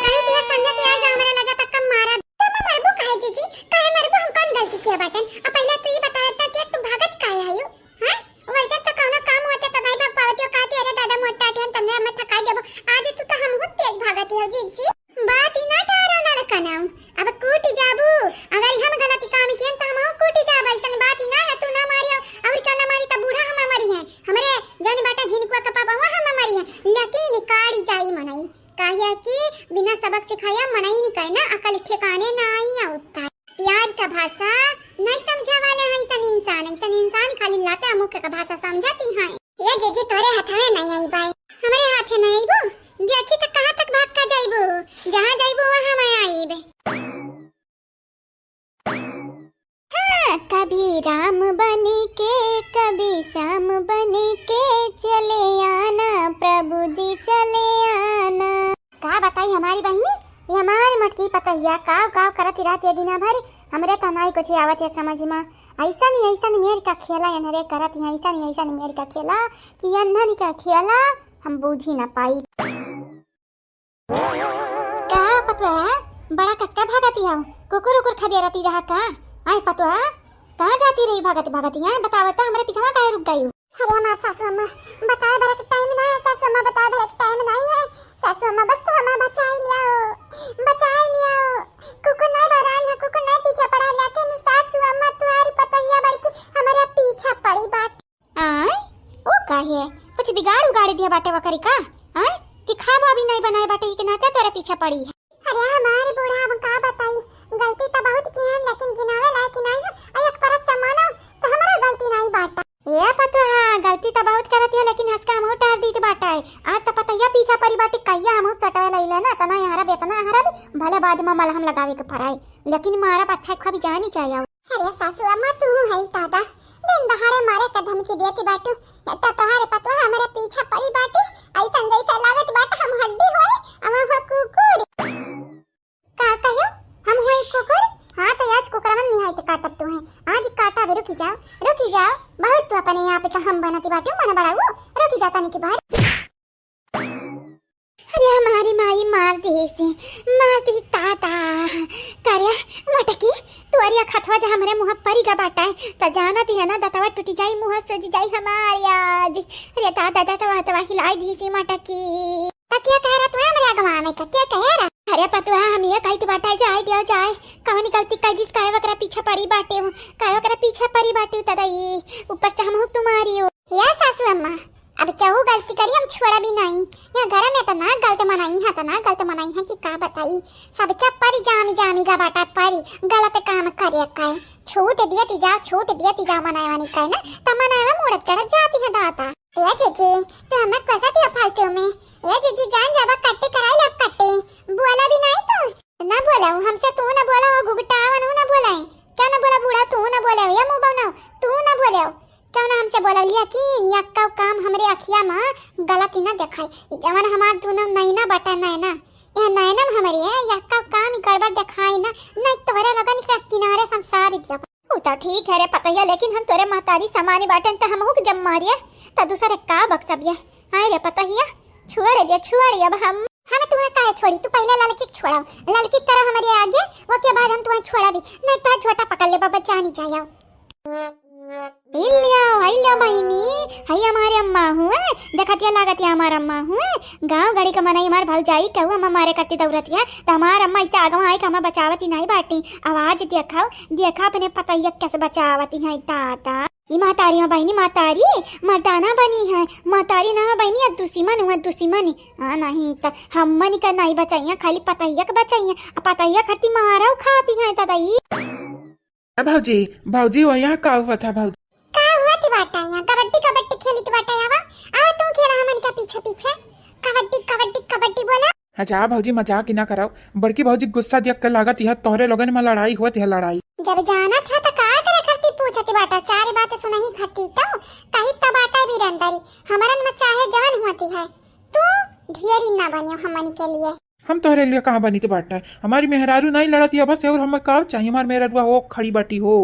कहीं दिया संजय से आज हमरे लगे तक कम मारा। तो मैं मरबू काहे जीजी? काहे मरबू? हम कौन गलती किया बाटन? अब पहले तू ये बतावा त कि तू भागत काहे आयु? हाँ? वैसे तो कौनो काम होते तो नहीं भाग पावती हो, कहती, "अरे दादा, मोटा ठेन तने हमें थकाई देबो।" आज तू तो हमहू तेज भागती हो जीजी। बात ही ना टारा ललकनाऊ, अब कूट जाबू। अगर हम गलती काम कियन त हमहू कूट जाब। ऐसन बात ही ना है, तू ना मारियो और क्या ना मारी त बूढ़ा हम मरी हैं। हमरे जान बाटा झिनकुआ के पापा हुआ हम मरी हैं, लेकिन काड़ी जाई मनई। काहे कि बिना सबक सिखाया मनई नहीं कहे ना, अकल ठिकाने ना आई है उत्ता। प्यार का भाषा नहीं समझे वाले हैं ऐसन इंसान, ऐसन इंसान खाली लाते मुख का भाषा समझती हैं। ये जीजी तोरे हाथ में नहीं आई बाई, हमरे हाथ में नहीं आईबो। देखी तो कहाँ तक भाग का जाइबो, जहाँ जाइबो वहाँ मैं आईब। हाँ, कभी राम बन के, कभी श्याम बन के चले आना, प्रभु जी चले आना। का बताई हमारी बहिनी, ये हमारी मटकी पतहिया काव काव करत ही रहती है दिना भर, हमरे तो नाई कुछ आवत है समझ में। ऐसा नहीं, ऐसा नहीं मेर का खेला एनहरे करत है, ऐसा नहीं, ऐसा नहीं मेर का खेला कि एनहरी का खेला हम बूझी ना पाई। का पतवा, बड़ा कसका भागती हौ? कुकुर उकुर खदेरती रहा का? आय पतवा, कहाँ जाती रही भागत भागत? यहाँ बतावा तो, हमरे पिछवा काहे रुक गई? अरे हमार सासू अम्मा, बताए भरे के टाइम ना है सासू अम्मा, बताए भरे के टाइम नहीं है सासू अम्मा, बस तू हमें बचाई लियो, बचाई लियो। कुकुर नहीं बहरान है, कुकुर नहीं पीछे पड़ा, लेकिन सासू अम्मा तुम्हारी पतोहिया बड़की हमारे पीछे पड़ी बाट। आय, ओ काहे? कुछ बिगाड़ उगाड़ दिया बाटे वकरी का? आय, कि खाबो अभी नहीं बनाए बाटे, ई के नाते तोरे पीछे पड़ी है। अरे हमारे बूढ़ा, हम का बताई, गलती तो बहुत की है, लेकिन गिनावे लायक नहीं है। आ एक परत से मानो तो हमारा गलती नहीं बाटा। ए पतोहा, गलती तो बहुत करत है, लेकिन हंस के हमहू टार दीत बाटा है। आज तो पतैया पीछा परी बाटी, कहिया हमहू चटवे लइले ना, तना यहाँ रब, इतना यहाँ रब, भले बाद में मलहम लगावे के पड़ाए, लेकिन मारब अच्छा खाबी जानी चाहिए। अरे सासू अम्मा, तू है दादा, दिन दहाड़े मारे का धमकी देती बाटू। एक तो तोहारे पतवा हमारे पीछे पड़ी बाटी, ऐसन जैसे लागत बाटे हम हड्डी होई, हम हो कुकुर। का कहियो? हम होई कुकुर? हाँ, तो आज कुकुरवन निहाई तो काटब तू है। आज काटा भी, रुकी जाओ, रुकी जाओ। बहुत तू अपने आप का हम बनती बाटू, मन बड़ा वो। रुकी जाता नहीं के बाहर। अरे हमारी माई मार दी से, मार दी ताता। करे मटकी, तोरिया खतवा जा हमरे मुँह परी गा बाटा है, त जानत है ना दतवा टूटी जाई, मुँह सूज जाई हमारी आज। अरे दादा, दतवा, दतवा हिलाई दी से मटकी। त क्या कह रहा तू हमरे अगवा में का, क्या कह रहा? अरे पतुआ, हम ये कहती बाटा है, जाए दियो जाए, कवनी गलती कह दिस, काहे वकरा पीछे परी बाटे हूँ, काहे वकरा पीछे परी बाटे हूँ, दादा ई ऊपर से हम हुक तुम्हारी हो। या सासू अम्मा, अब केहू गलती करी, हम छोड़ा भी नहीं। या घर में इतना गलत मनई है, इतना गलत मनई है कि का बताई। सबके परी जामी जामी गा बाटा परी, गलत काम करे का है। छूट दियती जाओ, छूट दियती जाओ, मनाए वानी का है ना, त मनाए में मुड़त चढ़त जाती है दाता। ए जीजी, तू हमें कैसा दिया फालतू में? ए जीजी, जान जाबा कट्टी कराई लब कट्टी। बोला भी नहीं तू। ना बोला, हमसे तू ना बोला, वो घुघटा वानू ना बोला है। क्या ना बोला बूढ़ा, तू ना बोले हो, ये मुंह बनाओ, तू ना बोले हो। क्यों ना हमसे बोला, लेकिन यक्का काम हमरे अखिया में गलती ना दिखाई। ई जवन हमार दोनों नैना बटा नैना, यह नैनम हमरे है, यक्का काम ही गड़बड़ दिखाई ना, नहीं तोहरे लगन के किनारे से हम सारी दिया। उ तो ठीक है रे पतैया, लेकिन हम तोरे महतारी समानी बाटेन, त हमहू के जब मारिए, त दूसरे का बक्सब ये? हाय रे पतैया, छुआड़े दे, छुआड़े अब हम। हम तुम्हें काहे छोड़ी? तू पहले लड़की के छोड़ाओ, लड़की के तरह हमारे आगे, वो के बाद हम तुम्हें छोड़ा भी। नहीं तो झोटा पकड़ ले बाबा, जानी जाओ। इल्लियो, इल्लियो बहिनी, हई हमारे अम्मा हुए, देखतिया लागतिया हमार अम्मा हुए। गाँव गड़ी के मनई हमार भौजाई कहू हम हमारे कत्ती दौड़तिया, त हमार अम्मा इसे आगवा आई के हमें बचावती नहीं बाटी। आवाज देखाओ, देखा अपने पतैया कैसे बचावती हैं दादा। ई महतारी हो बहिनी, महतारी मर्दाना बनी है, महतारी ना हो बहिनी, या दुश्मन हुआ दुश्मन। हाँ, नहीं त हमनी का नहीं बचाइया, खाली पतैया के बचाइया, आ पतैया खरती मारा खाती हैं दादा ई। ए भौजी, भौजी हो यहाँ का हुआ था भौजी? का हुआ थी बाटा यहाँ? कबड्डी, कबड्डी खेली थी बाटा यहाँ। आवा तू खेला हमन के पीछे पीछे। कबड्डी, कबड्डी, कबड्डी बोला। अच्छा भौजी, मजाक ही ना कराओ। बड़की भौजी गुस्सा देख के लागत यह तोहरे लोगन में लड़ाई हुआ थी, लड़ाई। जब जाना था तो का करे खरती पूछती बाटा, चार बात सुनही खरती तो कही तो बाटा भी रंदरी। हमरन में चाहे जवन हुआ थी है। तू ढेरी ना बनियो हमनी के लिए। हम तोहरे लिए कहाँ बनी के बाटा? हमारी मेहरारू नहीं लड़ती है बस, और हमें का चाहिए? हमार मेहरारू हो खड़ी बाटी हो।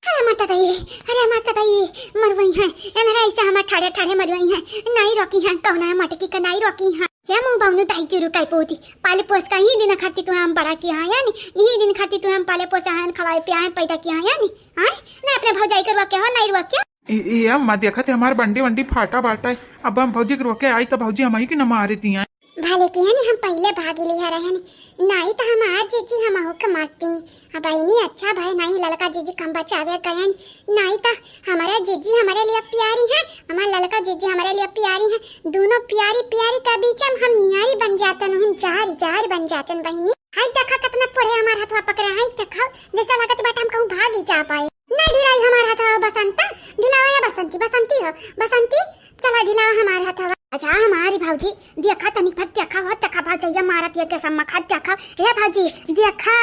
अरे माता दाई, अरे माता दाई, मरवई है। ए मेरा ऐसा हमार ठाड़े ठाड़े मरवई है। नहीं रोकी है, कौन है मटकी का नहीं रोकी है। हे मुँह बावनू दाई चुरु काई पोती। पाले पोस का ही दिन खाती तू हम बड़ा किया है यानी, यही दिन खाती तू हम पाले पोसा है, खवाए पिया है, पैदा किया है यानी। हाँ, नहीं अपने भौजाई के रोके हो, नहीं रोके। ए, ए अम्मा, देखत है हमार बंडी वंडी फाटा बाटा है। अब हम भौजी के रोके आई तो भौजी हम ही के न मारे दिया। भले किया नहीं, हम पहले भागी लिया रहे नहीं, नहीं तो हम आज जीजी हम हो के मारती। अब आई नहीं, अच्छा भाई नहीं, ललका जीजी कम बचावे गए, नहीं तो हमारे जीजी हमारे लिए प्यारी है, हमार ललका जीजी हमारे लिए प्यारी है। दोनों प्यारी प्यारी का बीच में हम नियारी बन जाते हैं, हम जार जार बन जाते हैं बहिनी। हाय देखा कितना पोरे हमार हथवा पकड़े, हाय देखा जैसा लगत बाटे हम कहूँ भागी जा पाए। ना ढिलाई हमार हथवा बसंता, ढिलावा या बसंती, बसंती हो, बसंती, चला ढिलावा हमार हथवा। अच्छा हमारी भौजी, देखा तनिक भर देखा हो, देखा भौजैया मारत ये के सम्मा खा देखा। हे भौजी, देखा,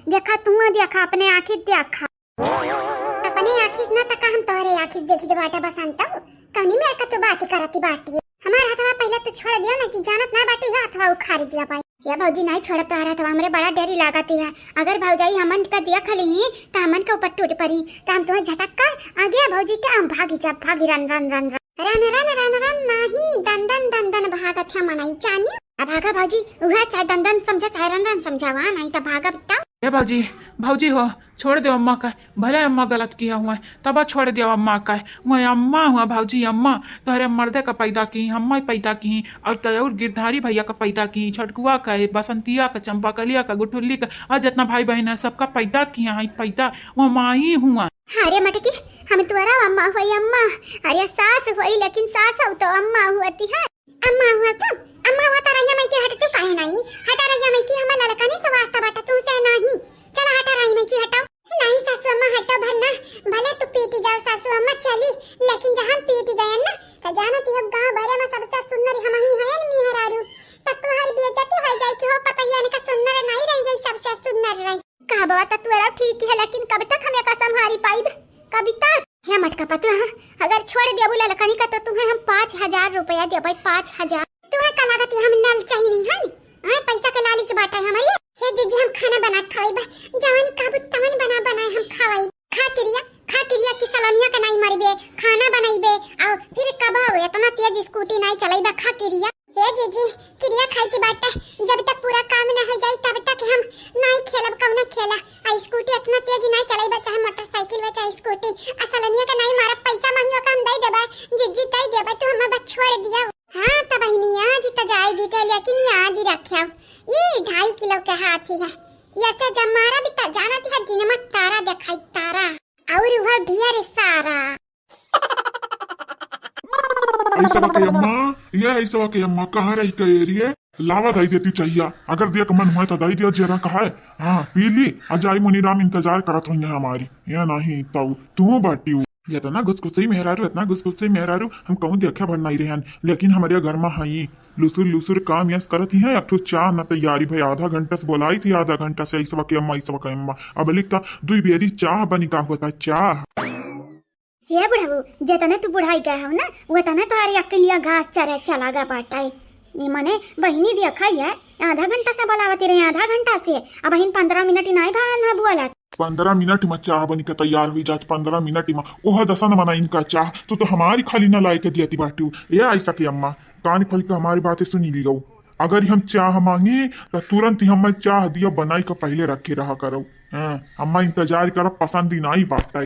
देखा तू देखा, अपने आँखी देखा। अपने आँखी से ना तका हम तोहरे आँखी से देखी दे बाटा बसंता। कौनी में का तू बात करती बाटी। हमार हथवा पहले तो छोड़ दिया, नहीं तो जानत ना बाटे ये हथवा उखाड़ दिया भाई। ये भौजी नहीं छोड़ब तोहरा हथवा, हमरे बड़ा डरी लागत है। अगर भौजाई हमन का देख ली तो हमन के ऊपर टूट पड़ी, तो हम तुम्हें झटक कर आगे भौजी के हम भागी जब भागी रन रन रन रन। रन रन रन रन नाही, दन दन दन दन भागत है मनई जानी। अब भागा भौजी, उहे चाहे दन दन समझा चाहे रन रन समझा, वहाँ नहीं तो भागा बिट्टा। ए भौजी, भौजी हो, छोड़ दे अम्मा का, भले अम्मा गलत किया हुआ है, तब छोड़ दे अम्मा का। वह अम्मा हुआ भौजी, अम्मा तोहरे मर्दे का पैदा की, अम्मा ही पैदा की, और तो और गिरधारी भैया का पैदा की, छोटकुआ का, बसंतिया का, चंपाकलिया का, गुठुल्ली का, और जितना भाई बहन है सबका पैदा किया है, पैदा वो माई हुआ। अरे मटकी, हम तोरा अम्मा होई अम्मा, अरे सास होई लेकिन सास हो तो अम्मा हुआ ती है। अम्मा हुआ तू, अम्मा हुआ तो रैया माई के हट तू काहे नहीं? हटा रैया माई की, हमार ललका नहीं सवास्ता बाटा तू से नहीं। चला हटा रही माई की हटाओ। नहीं सासू अम्मा हटा भरना, भले तू पीटी जाओ सासू अम्मा चली, लेकिन जहाँ पीटी गए ना तो जाना ती हो गाँव भरे में सबसे सुंदर हम ही हैं मेहरारू। तो तुम्हारी बेइज्जती हो जाए कि हो पता ही इनका सुंदर नहीं रह गई, सबसे सुंदर रही। कहबा त तोरा ठीक है, लेकिन कब तक हम एका संभारी पाइब? कब तक? हे मटका पतुआ, अगर छोड़ देबू ललकनी का तो तुम्हें हम पाँच हजार रुपया देबै, पाँच हजार। तुम्हें का लागत है हम लालचाही नहीं है? हाँ, पैसा के लालच बाटा है हमारे। हे जीजी, हम खाना बना के खवाई बा, जवानी कहबू तवन बना बनाए हम खवाई। खा किरिया, खा किरिया कि सलनिया के नहीं मरबे, खाना बनैबे, और फिर कब इतना तेज स्कूटी नहीं चलैबा, खा किरिया। हे जीजी, किरिया खाई की बाटे, जब तक पूरा काम ना हो जाई, तब तक हम नाई खेलब कौनो खेला। आ स्कूटी इतना तेज नाई चलाई बा, चाहे मोटरसाइकिल बा, चाहे स्कूटी। आ सलनिया के नाई मारब, पैसा मांगियो के हम दे देबे, जीजी दे देबे, तू हमें बस छोड़ दिया। हाँ, त बहिनी, आज त जाए दी थे, लेकिन ये आज ही रखे हो। ये ढाई किलो के हाथी है, ये से जब मारा भी त जाना थी, दिन में तारा दिखाई, तारा। और वह ढेर सारा। ऐसा के अम्मा, ये ऐसा के अम्मा, कहाँ रही का एरिया? लावा दई देती चाहिया, अगर देख मन हुआ तो दई दिया जरा कहा है। हाँ, पी ली, आ जाई मुनीराम इंतजार करत हुई है हमारी। ये नहीं तो तू बाटी हूँ। इतना गुसगुसी मेहरारू, इतना गुसगुसी मेहरारू, हम कहूँ देखे भर नहीं रहन, लेकिन हमारे घर में हई लुसुर लुसुर काम यस करत ही है। एक ठो चाह न तैयारी भाई, आधा घंटा से बोलाई थी, आधा घंटा से ऐसा के अम्मा, ऐसा के अम्मा। अब लिखता दुई बेरी चाह बनी का होता चाह। हे बुढ़ऊ, जेतने तू बुढ़ाई गए हो ना, वतने तोहरे अक्कलिया घास चरे चला गा बाटा है। ये मने बहिनी देखा है, आधा घंटा से बोलावती रहे, आधा घंटा से, अब बहिन पन्द्रह मिनट ही नहीं भा ना बोला। पन्द्रह मिनट में चाह बनी के तैयार हुई जात, पन्द्रह मिनट में। ओह दसन मना इनका चाह, तू तो हमारी खाली ना लाई के दिया ती बाटू। ये ऐसा के अम्मा, कान खोल के हमारी बातें सुनी ली लो। अगर हम चाह मांगी तो तुरंत ही हमें चाह दिया बनाई के पहले रखे रहा करो। हाँ, अम्मा इंतजार करब पसंद ही नहीं बाटा।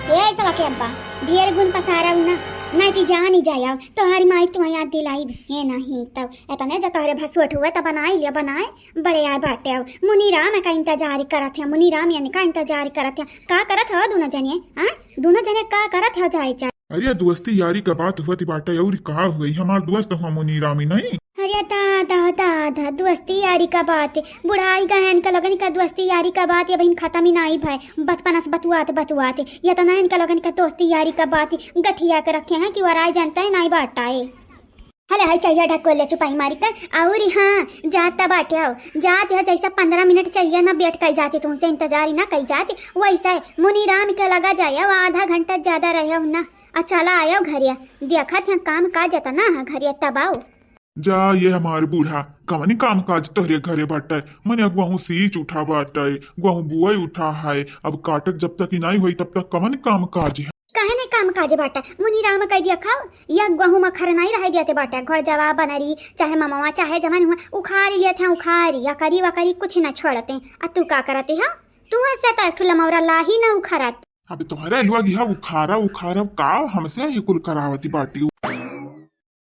ए सबके अब्बा, ढेर गुण पसारा ना, नहीं ती जान ही जाया, तोहरी माई तुम्हें याद दिलाई। ए नहीं तब, इतने जो तोहरे भसुअट हुए तो बनाई लिया, बनाए, बड़े आए बाटे हो। मुनीराम का इंतजार करत है, मुनीराम यानी का इंतजार करत है। का करत हो दोनों जने, हाँ? दोनों जने का करत हो जाए चाहे? अरे दोस्ती यारी का बात हुआ ती बाटे और का हुई, हमार दोस्त हुआ मुनीराम ही नहीं। अरे दादा, दादा, दोस्ती यारी का बात, बुढ़ाई गए इनका लोगन का दोस्ती यारी का बात, ये बहिन खत्म ही नाई भय, बचपना से बतुआत, बतुआत, ये तो ना इनका लोगन का दोस्ती यारी का बात, गठिया के रखे हैं कि वराई जनता है नाई बाटा है। हले हई चाहिए ढकोले चुपाई मारी का, और हाँ, जात बाटे हो, जात है जैसा पन्द्रह मिनट चाहिए ना, बैठ कई जाती तुमसे इंतजार ही ना कई जाती, वैसा है मुनीराम के लगा जाए, वो आधा घंटा ज्यादा रहे हो ना। आ चला आयो घरे, देखत हैं काम काज एतना है घरे, तब आओ। जा ये हमार बूढ़ा, कवनी काम काज तोहरे घरे बाटे? मने गहूँ सींच उठा बाटे, गहूँ बुआई उठा है, अब काटक जब तक ही नाई होई तब तक कवन काम काज है? काहे नहीं काम काज बाटे? मुनीराम कह दिया खाओ, या गहूँ में खर नाई रहे देते बाटे, घर जवा बनरी, चाहे ममवा, चाहे जवन हुआ, उखाड़ लेते हैं, उखाड़ी, या करी वकरी कुछ न छोड़ते। आ तू का करते हो? तू ऐसे तो एक ठो लमौरा लाही न उखाड़त। अब तोहरे लोग यह उखाड़ा उखाड़ा का हमसे ही कुल करावती बाटी।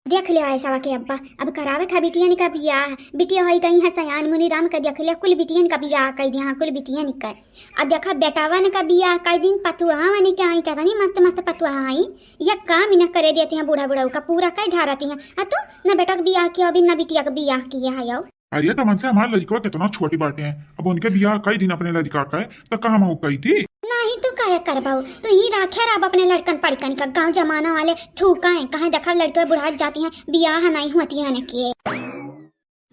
देख लिया ऐसा के अब्बा, अब करावे का बिटियन का बियाह, बिटिया होई गई है सयान, मुनीराम का देख लिया, कुल बिटियन का बियाह कह दिया, कुल बिटियन का। अब देखा बेटावन का बियाह कह दिन पतुआवन के आई, कहता नहीं मस्त मस्त पतुआ आई, ये काम ही न करे देते हैं बूढ़ा बूढ़ा का, पूरा कह ढारती हैं। आ तू न बेटा का बियाह किया अभी, न बिटिया का बियाह किया है यो। अरे तो मन से हमार लड़कवा कितना छोटी बाटे हैं, अब उनके बियाह कई दिन अपने लड़का का है, तो कहाँ मऊ कई थी? नहीं तू काहे करबाऊ, तू ही राखे रह अपने लड़कन पड़कन का, गांव जमाना वाले थूका है, कहाँ देखा लड़के बुढ़ा जाती हैं, बियाह नहीं होती है न के।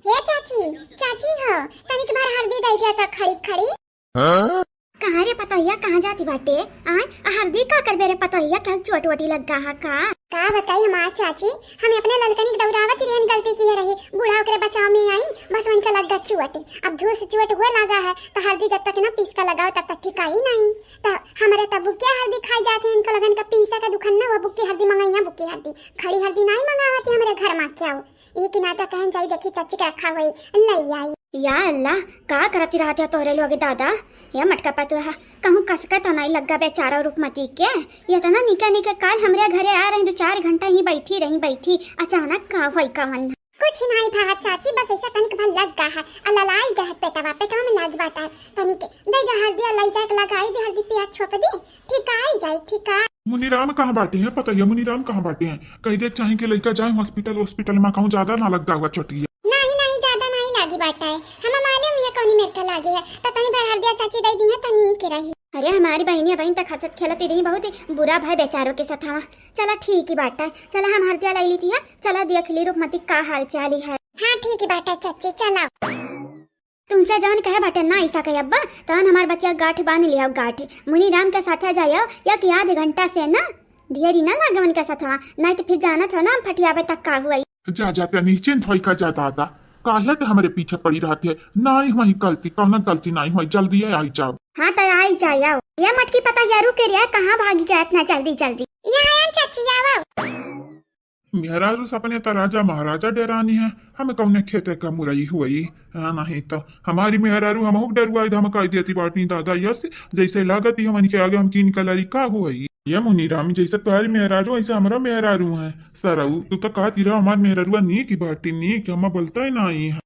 हे चाची, चाची हो, तनिक भर हल्दी दे दिया तो खड़ी खड़ी। हाँ? कहाँ रे पतोहिया, कहाँ जाती बाटे? आय, आ हल्दी का करबे रे पतोहिया, क्या चोट वोटी लग गा है का? का बताई हमार चाची, हम अपने ललकनी के दौरावत ही रहन गलती किए रही, बूढ़ा ओकरे बचाव में आई, बस उनका लग गा चोट। अब धूल से चोट हुए लगा है, तो हल्दी जब तक ना पीस का लगाओ तब तक ठिकाई नहीं। तो हमारे तब क्या हल्दी खाई जाते हैं, इनको लगन का पीसा का दुकान ना, वो बुक्की हल्दी मंगाई है, बुक्की हल्दी, खड़ी हल्दी नहीं मंगावती हमारे घर में क्या हो? ये कि नाता कहन जाई, देखी चाची के रखा हुई, लई आई। या अल्लाह, का करती रहत है तोहरे लोग दादा? या मटका पतुआ, कहूँ कसका तो नहीं लग्गा बेचारा रूपमती के। ये तो ना निके निके काल हमरे घरे आ रही, दो चार घंटा ही बैठी रही, बैठी, अचानक का होई का मन? कुछ नहीं भा चाची, बस ऐसा तनिक भर लग गा है, आ ललाई गा है पेटवा, पेटवा में लाग बाटा है तनिक, दे दे हल्दी, आ लई जाके लगाई दे हल्दी, पिया छोप दी, ठीक आई जाई, ठीक आ। मुनीराम कहाँ बाटे हैं? पता है मुनीराम कहाँ बाटे हैं? कह दे चाहे कि लइका जाए हॉस्पिटल, हॉस्पिटल में कहूँ ज्यादा ना लग गा हुआ चोटिया। नहीं, नहीं, ज्यादा नहीं लागी बाटा है। हमें मालूम ये कौनी मेर का लागे है। तो तनी भर हरदिया चाची दे दी है, तनी के रही। अरे हमारी बहनिया बहन तक हंसत खेलत ही रही, बहुत ही बुरा भाई बेचारों के साथ हवा। चला ठीक ही बाटा है, चला हम हरदिया लाई ली थी है, चला देख ली रूपमती का हाल चाल ही है। हाँ ठीक ही बाटा है चाची, चला। तुमसे जवन कहे बाटे ना ऐसा कहे अब्बा, तवन हमार बतिया गांठ बांध लिया गांठ। मुनीराम के साथे जायो या कि आध घंटा से ना, ढेरी ना लागे उनके साथवा, नहीं तो फिर जानत हो ना हम फटियावे तक का हुआ। जा, जा, तनी चिंत होई का जा दादा, काहे ते हमरे पीछे पड़ी रहती है? नाई हुई गलती, कौनो गलती नाई हुई, जल्दी आई जाओ। हाँ, तो आई जाओ। ये मटकी पता यारू के रे, कहाँ भागी गया इतना जल्दी जल्दी? यहाँ आया चाची, आओ। मेहरारू से अपने तो राजा महाराजा डेरानी है, हमें कौने खेते का मुरई हुई। हाँ, नहीं तो हमारी मेहरारू हमहू डरुआई धमकाई देती बाटी दादा, यस, जैसे लागत ही हमन के आगे हम कीन कलरी का हुई। ये मुनीराम, जैसे तुम्हारी मेहरारू, ऐसे हमरा मेहरारू है। सरऊ, तू तो कहती रहा, हमार मेहरारुआ नीक ही बाटी, नीक, हमें बोलता ही नहीं है।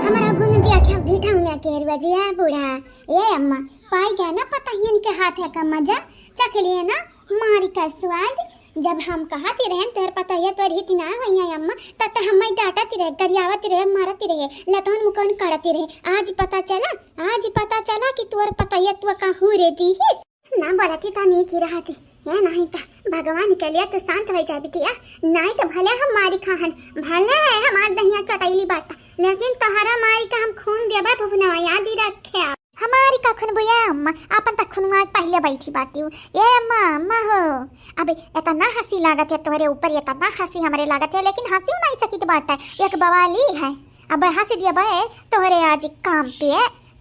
हमरा गुन दिया क्या ढिठौनिया के रुआ जी है बूढ़ा। ए अम्मा, पाई गया ना पतोहियन के हाथ है का मजा, चख लिए ना मारी का स्वाद। जब हम कहती रहन तोहर पतोहिया तोर हित ना होई है अम्मा, तब तो हमें डांटती रहे, गरियावती रहे, मारती रहे, लतौन मुकौन करती रहे। आज पता चला, आज पता चला कि तोर पतोहिया तू का हूरे दीहिस। ना बोलती तो नीक ही रहती। ये नहीं तो भगवान के लिए तो शांत हो जा बिटिया, नहीं तो भले हम मारी खाहन, भले है हमार दहिया चटैली बाटा, लेकिन तोहरा मारी का हम खून देबे भुवनवा, याद ही रखे। हमारी का खून बुआ अम्मा, अपन तक खून मार पहले बैठी बाटी हूँ। ए अम्मा, अम्मा हो, अब इतना हंसी लागत है तोहरे ऊपर, इतना हंसी हमरे लागत है, लेकिन हंसी नहीं सकित बाटा, एक बवाली है। अब हंस दिया बे तोहरे आज काम पे,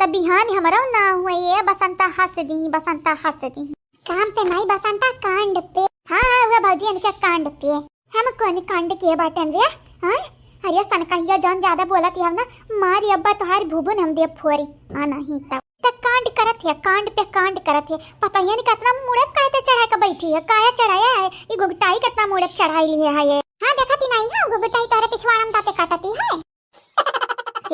तब बिहान हमरो ना हुए, ये बसंता हंस दी, बसंता हंस दी। काम पे नहीं बसंता, कांड पे। हाँ, हाँ, वह भौजी इनके कांड पे। हम कौन कांड किए बाटन रे? हाँ? अरे सनकहिया जौन ज्यादा बोलत ही ना, मारी अब्बा तोहार भुबुन हम दे फोरी। हाँ नहीं तब। त कांड करत है, कांड पे कांड करत है। पता ही नहीं कितना मुड़े काहे चढ़ा के बैठी है, काया चढ़ाया है, ई गुगटाई कितना मुड़े चढ़ाई लिए है ये। हाँ देखती नहीं है, गुगटाई तोहरे पिछवाड़म दाते काटती है।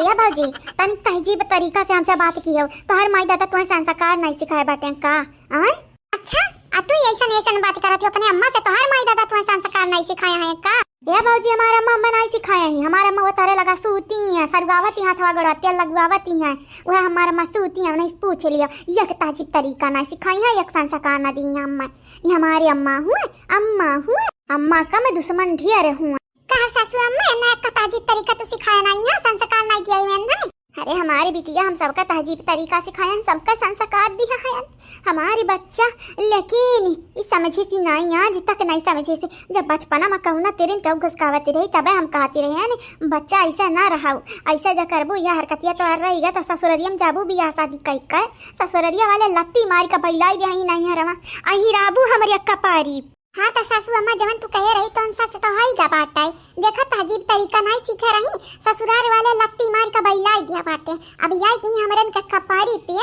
ए भौजी, तनी तहजीब तरीका से हमसे बात कियो। तोहर माई दादा तुहे संस्कार नहीं सिखाए बाटे का? आय? अच्छा, आ तू ऐसन ऐसन बात करत हो अपने अम्मा से, तोहर माई दादा तुहे संस्कार नहीं सिखाया है का? ए भौजी, हमार अम्मा, अम्मा नहीं सिखाया है। हमार अम्मा वो तोहरे लगा सूती है, सरुआवती हाथवा गोड़वा, तेल लगवावती है। वह हमार अम्मा सूती है, नहीं पूछ लियो। एक तहजीब तरीका नहीं सिखाई है, एक संस्कार ना दी है अम्मा। ये हमारी अम्मा हुए, अम्मा हुए, अम्मा का मैं दुश्मन ढेर हूँ। कहा सासू अम्मा, ना एक तहजीब तरीका तो सिखाया नहीं है, संस्कार नहीं दिया ही मैंने। अरे हमारी बिटिया, हम सबका तहजीब तरीका सिखायन, सबका संस्कार दिया है हमारी बच्चा, लेकिन ई समझी सी नाई, आज तक नाई समझी सी। जब बचपना में कहूँ ना तेरिन कहूँ घुसकावती रही, तबे हम कहती रही है ने, बच्चा ऐसा ना रहाऊ, ऐसा जा करबू, यह हरकतिया तो आ रही गा, तो ससुररिया में जाबू बियाह शादी कई कर, ससुररिया वाले लत्ती मारी का बैलाई दे ही नहीं हरवा, अही राबू हमरे कपारी। हाँ त सासू अम्मा, जवन तू कहे रही तवन सच तो हई गा बाटे। देखा तहजीब तरीका नाई सीखे रही, ससुरार वाले लत्ती मार के बैलाई दिया बाटे। अब यही की हमरन के कपारी पे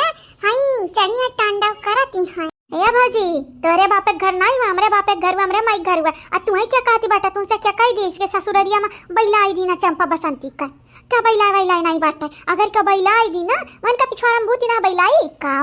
हई चढ़िया तांडव करती हैं। ए भौजी, तोरे बापे के घर नाई हुआ, हमरे बापे के घर हुआ, हमरे माई के घर हुआ। आ तू ही क्या कहती बाटा, तुमसे क्या कही दी इसके ससुररिया में बैलाई दी ना चंपा बसंती का? क्या बैलाई वैलाई नाई बाटे? अगर क्या बैलाई दी ना, वन का पिछवाड़ा में भूती ना बैलाई का?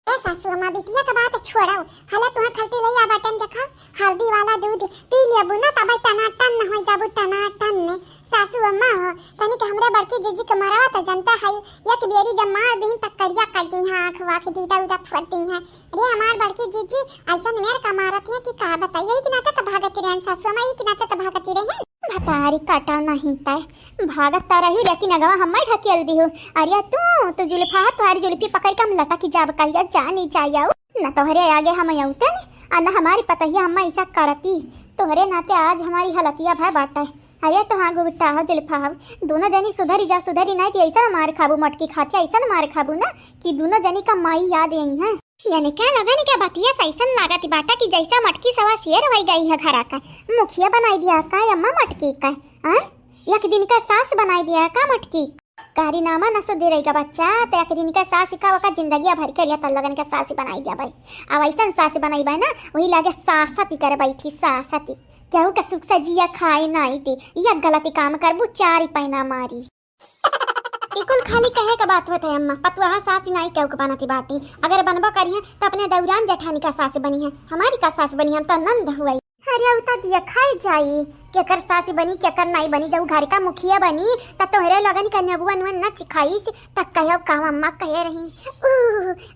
ए सासू अम्मा, बिटिया के बात छोड़ो, हला तुहा खलटी लइया बाटन देखा, हल्दी वाला दूध पी लेबू ना, तब टनाटन न हो जाबू, टनाटन में। सासू अम्मा हो, तनिक हमरे बड़की जीजी के मरवा त जनता है, एक बेरी जब मार दीन त करिया कर दी है, आँख वाँख दीदा उदा फोड़ दी है। अरे हमार बड़की जीजी ऐसन मेर का मारत है कि का बताइए, कि नाते त भागती रहन सासू अम्मा, कि नाते त भागती रहन। भतारी काटा नहीं तय, भागत त रही, लेकिन अगवा हम्मै ढकेल दिहु। अरे तू, तू जुल्फा, तुम्हारी जुल्फी पकड़ के हम लटक जाब, कहिया जानी जायऊ। न तोहरे आगे हम अउते न, आ न हमारी पतहिया हम्मै ऐसा करती। तोहरे नाते आज हमारी हलतिया भय बाटे। अरे तो हाँ गुगटा हो, जुल्फा हो, दोनों जनी सुधरी जा, सुधरी नहीं तो ऐसा मार खाबू, मटकी खाती ऐसा मार खाबू ना कि दोनों जनी का माई याद आई है। यानी क्या लगन क्या बतिया से ऐसन लागत बाटा कि जैसा मटकी सवा शेर होई गई है घरा का। मुखिया बनाई दिया का अम्मा मटकी का? हाँ? एक दिन का सास बनाई दिया का मटकी? कारी नामा न सुधरेगा बच्चा, तो एक दिन का सास का ओका जिंदगी भर के लिए तो लगन का सास बनाई दिया भाई। अब ऐसन सास बनाई भाई ना, वही लागे सासती करे बैठी, सासती। केहू का सुख से जिया खाए नाई दे, या गलती काम करबू, चारी पैना मारी। ई कुल खाली कहे के बात होत है अम्मा, पतुआ सास नाई केहू के बनती बाटी। अगर बनबो करिहे त अपने दौरान जेठानी का सास बनी है, हमारी का सास बनी, हम तो नंद हुई। अरे उ त दिया खाए जाई, केकर सास बनी केकर नाई बनी, जब घर का मुखिया बनी त तोहरे लगन का नेबुआ नुआ न चिखाई से त कहो का अम्मा कहे रही। ऊ,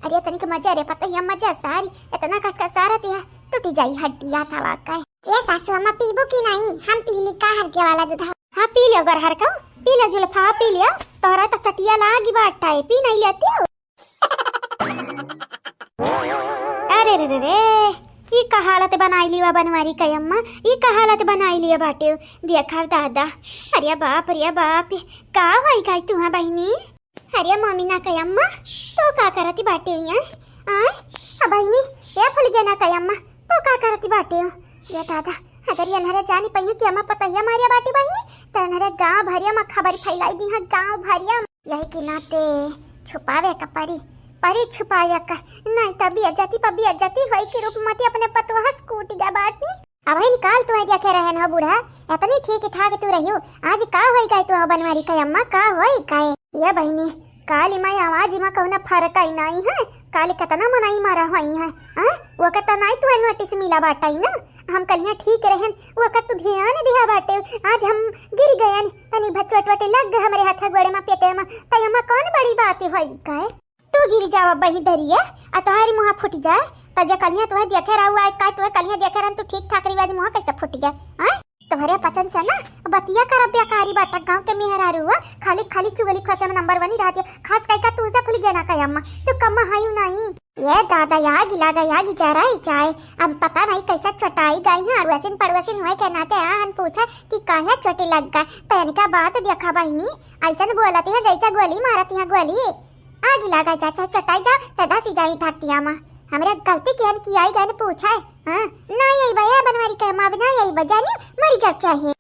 अरे तनिक मजा रे पतैया मजा सारी, इतना कस कस सारा दिया टूटी जाई हड्डिया थवा कहे। ए सासू अम्मा पीबू की नाई? हम पी ली का हल्दी वाला दूध? हाँ, पी लियो गरहर का, पी लियो जुल्फा, पी लियो। तोहरा तो चटिया लागी बाटे, पी नहीं लेती हो। अरे रे रे रे, ई का हालत बनाई लिया बनवारी का अम्मा, ई का हालत बनाई लिया बाटे। देखा दादा, अरे बाप रे बाप, का होई गई तुहा बहिनी? अरे मम्मी ना कहे अम्मा, तो का करती बाटे यहाँ? आय, आ बहिनी, ए फुलगे ना कहे अम्मा, तो का करती बाटे हो? ये दादा, अगर ये नहरे जानी पहिए कि अम्मा पतैया मारिया बाटी बहिनी, तो नहरे गांव भरिया में खबर फैलाई दी है, गांव भरिया में। यही के नाते छुपावे का परी, परी छुपावे का, नहीं तो बेइज्जती पर बेइज्जती होई कि रूपमती अपने पतोह से कूटी गा बाटी। अब ही निकाल तू देखे रहे न बूढ़ा, इतनी ठीक ठाक तू रहियो, आज का होई गए तू बनवारी का अम्मा, का होई गए? ये बहिनी, काली माई आवाज में कौनो फर्क ही नहीं है, काली कितना मनई मरा होई है, हाँ? वो के तो नहीं तू नोटिस मिला बाटा ही ना, हम कलिया ठीक रहन, वो के तू ध्यान दिया बाटे, आज हम गिर गयन, तनी भचोट वटे लग गए हमरे हाथ गोड़े में पेटे में, तो अम्मा कौन बड़ी बात होई गए? तू गिर जावा बही दरिया, आ तोहारी मुँह फूट जाए, त जे कलिया तुहे देखे रहू आए, का तुहे कलिया देखे रहन, तू ठीक ठाक रही, आज मुँह कैसे फूट गए? हाँ? तोहरे पचन से ना बतिया करब बेकारी बाटा, गाँव के मेहरारू हो, खाली खाली चुगली खोसे में नंबर वन ही रहती है, खास करके तू से फुलगे ना कहे अम्मा, तू कम हायू नहीं। ये दादा, या गिला गया, या गिजरा ही चाहे, अब पता नहीं कैसे चटाई गई है, अड़ोसिन पड़ोसिन हुए के नाते आहन पूछे कि काहे चोटी लग गए, तो इनका बात देखा बहिनी, ऐसन बोलती है जैसे गोली मारती है गोली। आगी लागा जा, चाहे चटाई जा, चाहे धसी जाई धरतिया मा। हमरे गलती केहन कियाई गए न पूछे। हाँ, ना यही बा, ए बनवारी के माँ, ना यही बा, जानी, मरी जाओ चाहे।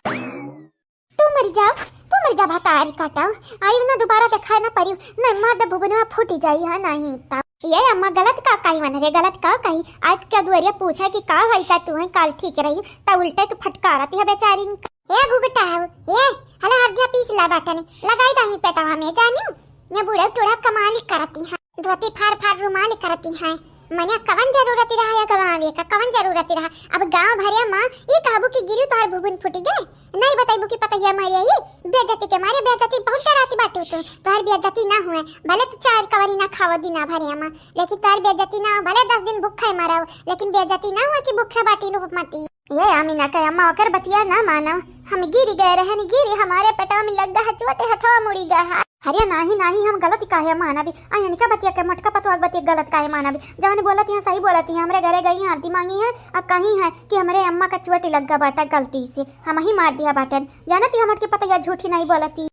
तू मरी जाओ, तू मरी जा भतारी काटा। आई ना दोबारा दिखाए ना परियो, नहीं मार दे भुबनवा फूटी जाई, हाँ नहीं ता। ये अम्मा गलत का कही मन रे, गलत का कही? आज क्या दुआरिया पूछे कि का भाई का तू है, काल ठीक रही, ता उल्टे तू फटकारती है बेचारी। ए घुघटा हो, ए, हला हरदिया पीस ला बाटने, लगाई दही पेटवा में, जानियो? ये बूढ़े टूढ़ा कमाल करती है, धोती फार फार रुमाल करती है। मने कवन जरूरत रहा या गवावे का, कवन जरूरत रहा? अब गाँव भरे मा ई कहबू कि गिरी तोहार भुबुन फूटी गए, नहीं बताइबू कि पतहिया मारे ही, बेइज्जती के मारे, बेइज्जती बहुत डराती बाटू तू। तोहार बेइज्जती ना हुए, भले तू चार कवरी ना खावो दिना भरे मा, लेकिन तोहार बेइज्जती ना हो, भले दस दिन भूखे मरो, लेकिन बेइज्जती ना हुए कि भूखे बाटी रूपमती। ये अमीना के अम्मा ओकर बतिया ना मानो, हम गिरी गए रहन, गिरी हमारे पेटवा में लग गया, चोटे हथवा मुड़ी गया। अरे नाही, नाही, हम गलत काहे मानबी? आ इनका बतिया के, मोटका पतोह के बतिया गलत काहे मानबी? जवन बोलत हैं सही बोलत हैं, हमरे घरे गई हैं आरती मांगी हैं, आ कही हैं कि हमरे अम्मा का चोट लग गया बाटा गलती से, हमही मार दिया बाटन। जानत ही हम मोटकी पतोहिया झूठी नहीं बोलती।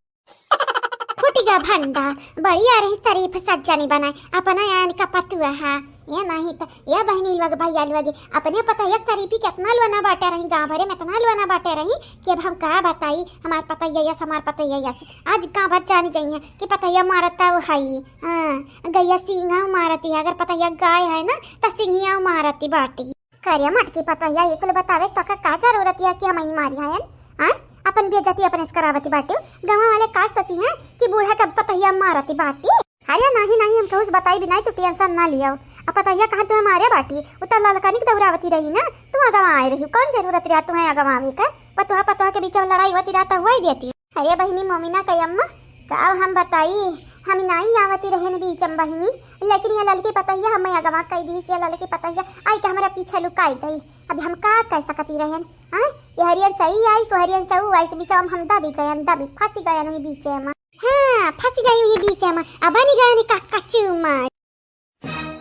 फूट गया भंडा, बढ़िया रही शरीफ सज्जनी बनाए, अपना यान का पतुआ है। ये नहीं तो ये बहनी लोग भैया लोग अपने पतोहिया के तारीफी कितना लोना बाटे रही, गाँव भरे में इतना लोना बाटे रही कि अब हम का बताई, हमार पतोहिया यस, हमार पतोहिया यस। आज गाँव भर जानी जाइए कि पतोहिया मारता वो हई। हाँ, गैया सींगा मारती है, अगर पतोहिया गाय है ना तो सिंगिया मारती बाटी। करे मोटकी पतोहिया, ये कुल बतावे तो का, का जरूरत है कि हम ही मारी हैं? हाँ, अपन बेइज्जती अपने से करावती बाटी। गाँव वाले का सोची हैं कि बूढ़ा का पतोहिया मारती बाटी? अरे नाही, नाही, हम कहूँ से बताई भी नहीं, तू टेंशन ना लियो। अब पतोहिया कहाँ तुम्हें मारे बाटी, उ तो ललकनी के दौरावती रही ना, तू अगवा आए रही, कौन जरूरत रहा तुम्हें अगवा आवे के? पतोहा पतोहा के बीच में लड़ाई होती रहा तो हुआ ही देती। अरे बहिनी मोमिना के अम्मा, का हम बताई, हम नाई आवती रहन बीच में बहिनी, लेकिन ये ललकी पतोहिया हमें अगवा कई दी, ये ललकी पतोहिया आई के हमरा पीछे लुकाई गई। अब हम का कह सकती रहन? हाँ, ये हरियन सही आई, सो हरियन सही आई, बीच में हम दबी गयन, दबी फंसी गयन वही बीच में। हाँ, फंसी गई वही बीच में, अब बनी गयन का कचूमर।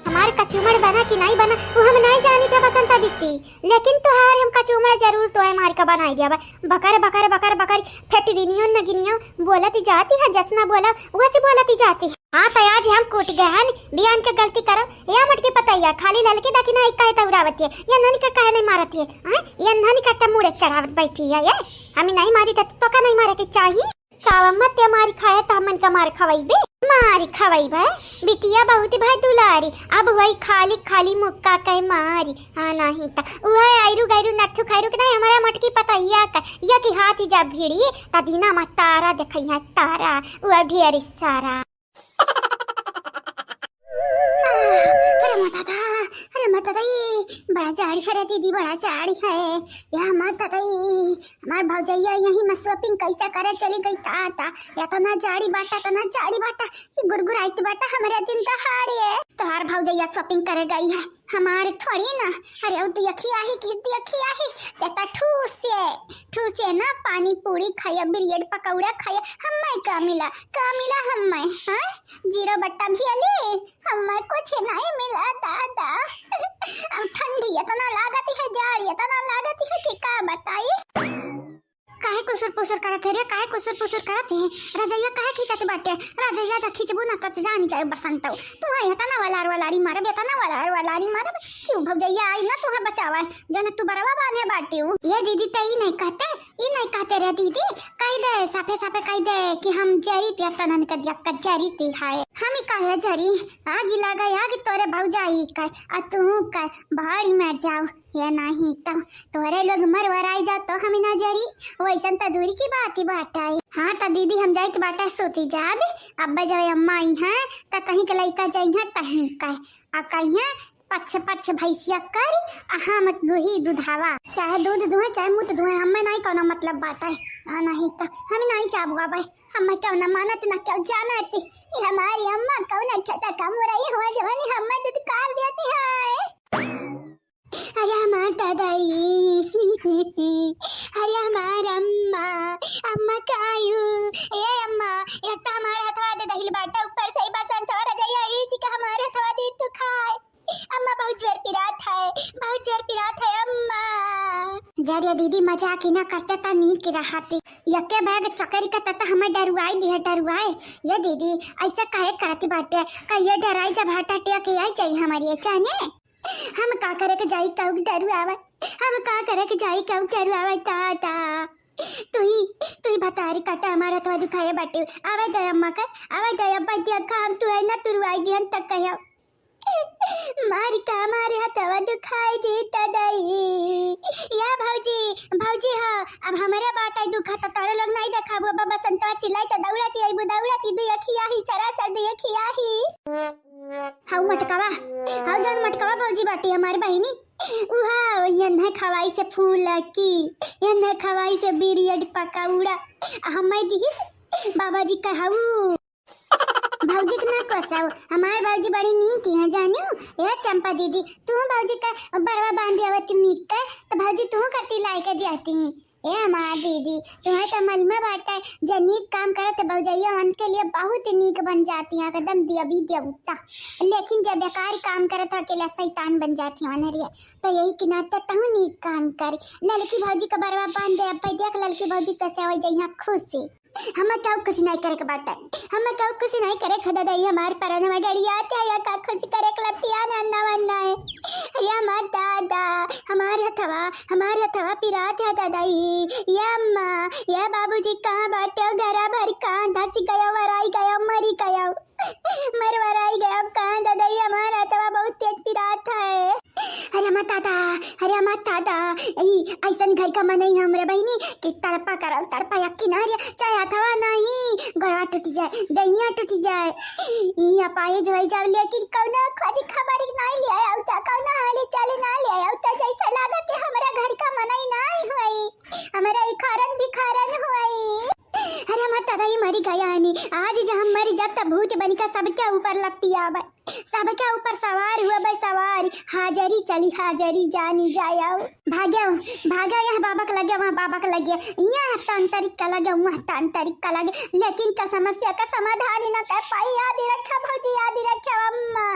हमार कचूमर बना कि नहीं बना, वो हम नहीं जानी थे बसंता बिट्टी, लेकिन तोहार हम कचूमर जरूर तोहे मार के बनाई दिया बा। बकर, बकर, बकर, बकर, फेटरिनियो नगिनियो बोलत जाती है, जसना बोला वैसे बोलत जाती है। हाँ, तो आज हम कूट गए हैं, बियान के गलती करो, या मोटकी पतोहिया, खाली ललकी दा कि नहीं कहे तौरावती है, या ननी का कहे नहीं मारती है, हाँ? या ननी का मुड़े चढ़ावत बैठी है, ये हम नहीं मारी थे तो का नहीं मारे के चाहिए? का अम्मा ते मारी खाए त हमन का मार खवइबे? मारी खवइबे? बिटिया बहुत भाई दुलारी, अब वही खाली खाली मुक्का के मारी। हाँ, नहीं त वह आयरू गैरू नथु खैरू के नहीं, हमारा मोटकी पतोहिया का, ये की हाथ ही जब भिड़ी, त दीना मा तारा देखइहा, तारा, वह ढेर सारा। अरे मोर दादा, अरे मोर दादा, ई बड़ा जाड़ी है रे दीदी, बड़ा जाड़ी है। या मोर दादा, ई हमार भौजैया यही में shopping कैसे करे चली गई ता, ता। इतना जाड़ी बाटा, इतना जाड़ी बाटा कि गुरगुराइत बाटा हमरे दिन दहाड़े। तोहार भौजैया shopping करे गई है, हमार थोड़ी ना। अरे उ देखी आही कि देखी आही, तेता ठूसे, ठूसे ना पानी पूरी खाया, ब्रेड पकौड़ा खाया, हम्मे का मिला, का मिला हम्मे, हाँ? जीरो बट्टा भी अली, हम्मे कुछ नहीं मिला दादा। अब ठंडी इतना लागत है, जाड़ इतना लागत है कि का बताई। काहे कुसुर पुसुर करत है रे, काहे कुसुर पुसुर करत है? रजैया काहे खींचत बाटे? रजैया जा खींचबू ना त जानी जाए बसंत। तू है इतना वलार वलारी मारब, इतना वलार वलारी मारब कि उ भौजैया आई ना तुहे बचावे, जौन तू बरवा बांधे बाटी उ। ये दीदी त ई नहीं कहते, ई नहीं कहते रे दीदी, कह दे, साफे साफे कह दे कि हम जरी पिया तनन के दिया का जरी ती है। हम ही काहे जरी, आगी लगा आगी तोरे भौजाई का, आ तू का भारी मर जाओ। ये नहीं तो तोरे लोग मरवराई जाओ तो हम ना जरी, वैसन तो दूरी की बात ही बाटे। हाँ तो दीदी हम जाइत बाटा सोती जाब, अब जब अम्मा आई हैं तो कहीं के लइका जाई हैं तहीं का, आ कहीं पच्छ पच्छ भैंसिया करी, आ हम दुही दुधावा। चाहे दूध दुहे, चाहे मूत दुहे, हमें नहीं कोनो मतलब बाटे। आ, नहीं तो हम नहीं चाबुआ भाई, हमें क्यों ना मानत ना क्यों जानत। ये हमारी अम्मा कौन खेता कम हो रही है, हमारे जवानी हमें दूध काल देती है। अरे हमार दादाई, अरे हमार अम्मा, अम्मा कायू, ए अम्मा, एक तो हमार हथवा दे दहिल बाटा, ऊपर से ही बसंत हो रजैया, ई जी का हमार हथवा दे तू खाए। अम्मा बहुत जोर पिरात है, बहुत जोर पिरात है अम्मा। जा रे दीदी, मजाक ही ना करते त नीक रहती। यके बैग चकरी का तता हमें डरुआई दिया, डरुआए। ये दीदी, ऐसा काहे करती बाटे? का ये डराई जब heart attack आई जाई हमारी अचानक? हम का करे के जाई कहू डरुआवे? हम का करे के जाई कहू डरुआवे दादा? तू ही, तू ही भतारी काटा हमार हथवा दुखाए बाटे। आवे दे अम्मा का, आवे दे अब्बा, देखा हम तू है ना तुरवाई दिहन तक कहो। मारी का मारे हथवा दुखाई दे दादाई। या भौजी, भौजी हा, अब हमारे बाटा दुखा तो तोरे लोग नहीं देखाबू, अब बसंतवा चिल्लाई तो दौड़ती आईबू, दौड़ती दुई अखिया ही, सरासर दुई अखिया ही। हऊ मटकवा, हऊ जौन मटकवा भौजी बाटी हमार बहिनी, उहा यन्हे खवाई से फूलकी, यन्हे खवाई से बिरियड पकौड़ा। हमें दिहिस बाबा जी कहऊ। भौजी के ना कोसऊ, हमार भौजी बड़ी नीक है जानू। ए चंपा दीदी, तू भौजी का बरवा बांधे आवत नीक कर, तो भौजी तू करती लाई के दियाती। ए हमार दीदी, तुम्हें तो मालूम बाटे, जे नीक काम करत भौजैया उनके लिए बहुत नीक बन जाती है, एकदम देवी देवता। लेकिन जे बेकार काम करत हो, अकेला शैतान बन जाती है उन्हें लिए। तो यही के नाते तहू नीक काम करी। ललकी भौजी का बरवा बांध दे, अब देख ललकी भौजी तो से हो जइहा खुशी। हमें केहू खुशी नहीं करे के बाटे, हमें केहू खुशी नहीं करे। खदा दई हमार परनवा डरिया ते आया का खुशी करे के लपटिया ना ना वन्ना है। या माँ दादा, हमार हथवा, हमार हथवा पिरात है दादाई। या अम्मा, या बाबूजी कहाँ बाटे? घरा भर कहाँ धस गया, वराई गया, मरी गया, मरवराई गया कहाँ दादाई? हमार हथवा बहुत तेज पिरात है। अरे अम्मा दादा, अरे अम्मा दादा, ई ऐसन घर का मनई हमरे बहिनी कि तड़पा करल तड़पा, या किनारे चाहे हथवा नहीं, गोड़वा टूट जाए, दहिया टूट जाए, ई अपाहिज होई जाओ, लेकिन कौनो खोज खबर नहीं ले आया उता, कौनो हाली चाली नहीं ले आया उता, जैसे लागत है हमरा घर का मनई नहीं हुई, हमरा ई खारन भिखारन हुई। अरे अम्मा दादा, ई मरी गया है नी, आज जब हम मरी जब तब भूत बनिका सबके ऊपर लपटी आवे। सबके ऊपर सवार हुआ बे सवार, हाजरी चली हाजरी जानी जाया। भाग्या, भाग्या यहाँ बाबा के लगे, वहाँ बाबा के लगे, यहाँ तांत्रिक के लगे, वहाँ तांत्रिक के लगे, लेकिन का समस्या का समाधान ही ना कर पाई। याद ही रखा भौजी, याद ही रखा अम्मा।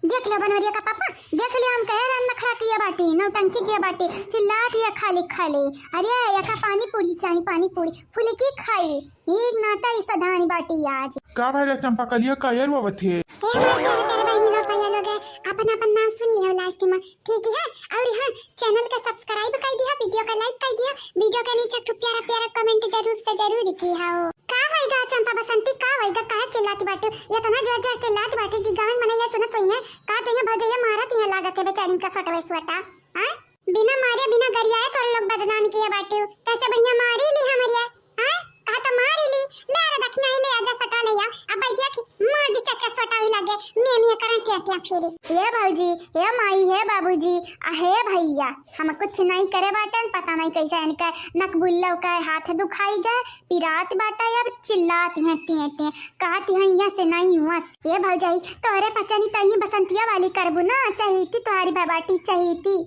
देख लियो बनवरिया का पापा, देख लियो हम कहे रहन नखरा किया बाटी, नौटंकी किया बाटी, चिल्लात हिया खाली खाली। अरे एका पानी पूरी चाही, पानी पूरी, फुलकी खाई। ई नाता ई सधानी बाटी आज। का भइल चंपा कलिया, का ये रोवत है? ए हमार प्यारे प्यारे बहिनी लोग, भैया लोग, अपन अपन नाम सुनी हो लास्ट में, ठीक है? और हाँ, चैनल का सब्सक्राइब कर दिया, वीडियो का लाइक कर दिया, वीडियो के नीचे एक ठो प्यारा प्यारा कमेंट जरूर से जरूर की हो। का होइगा चंपा बसंती, का होइगा, काहे चिल्लात बाटू? इतना जोर जोर चिल्लात बाटू कि गाँव मनैया सुनत होइहैं। का तो ये भौजैया मारत ही लागत है बेचारिन का सोटवे सोटा, हाँ? बिना मारे बिना गरियाए तोरे लोग बदनाम किया बाटू, तैसे बढ़िया मारी ली हमरिया। आय, कहा तो मारी ली, ले आ रे दक्षिणा, ले आजा सटा ले आ। अब बैठिया कि मार दी चक्कर सटा हुई लागे, मैं मैं करन टिया टिया फिरी। हे भौजी, हे माई, हे बाबूजी, आ हे भैया, हम कुछ नहीं करे बाटन, पता नहीं कैसे इनका नक बुल्लो का हाथ दुखाई गए, पिरात बाटा अब चिल्लात हैं टिए टिए, कहत हैं यहाँ से नहीं हुआ। हे भौजाई, तोहरे पचनी तही बसंतिया वाली करबू ना, चाहिती तोहरी भबाटी चाहिती।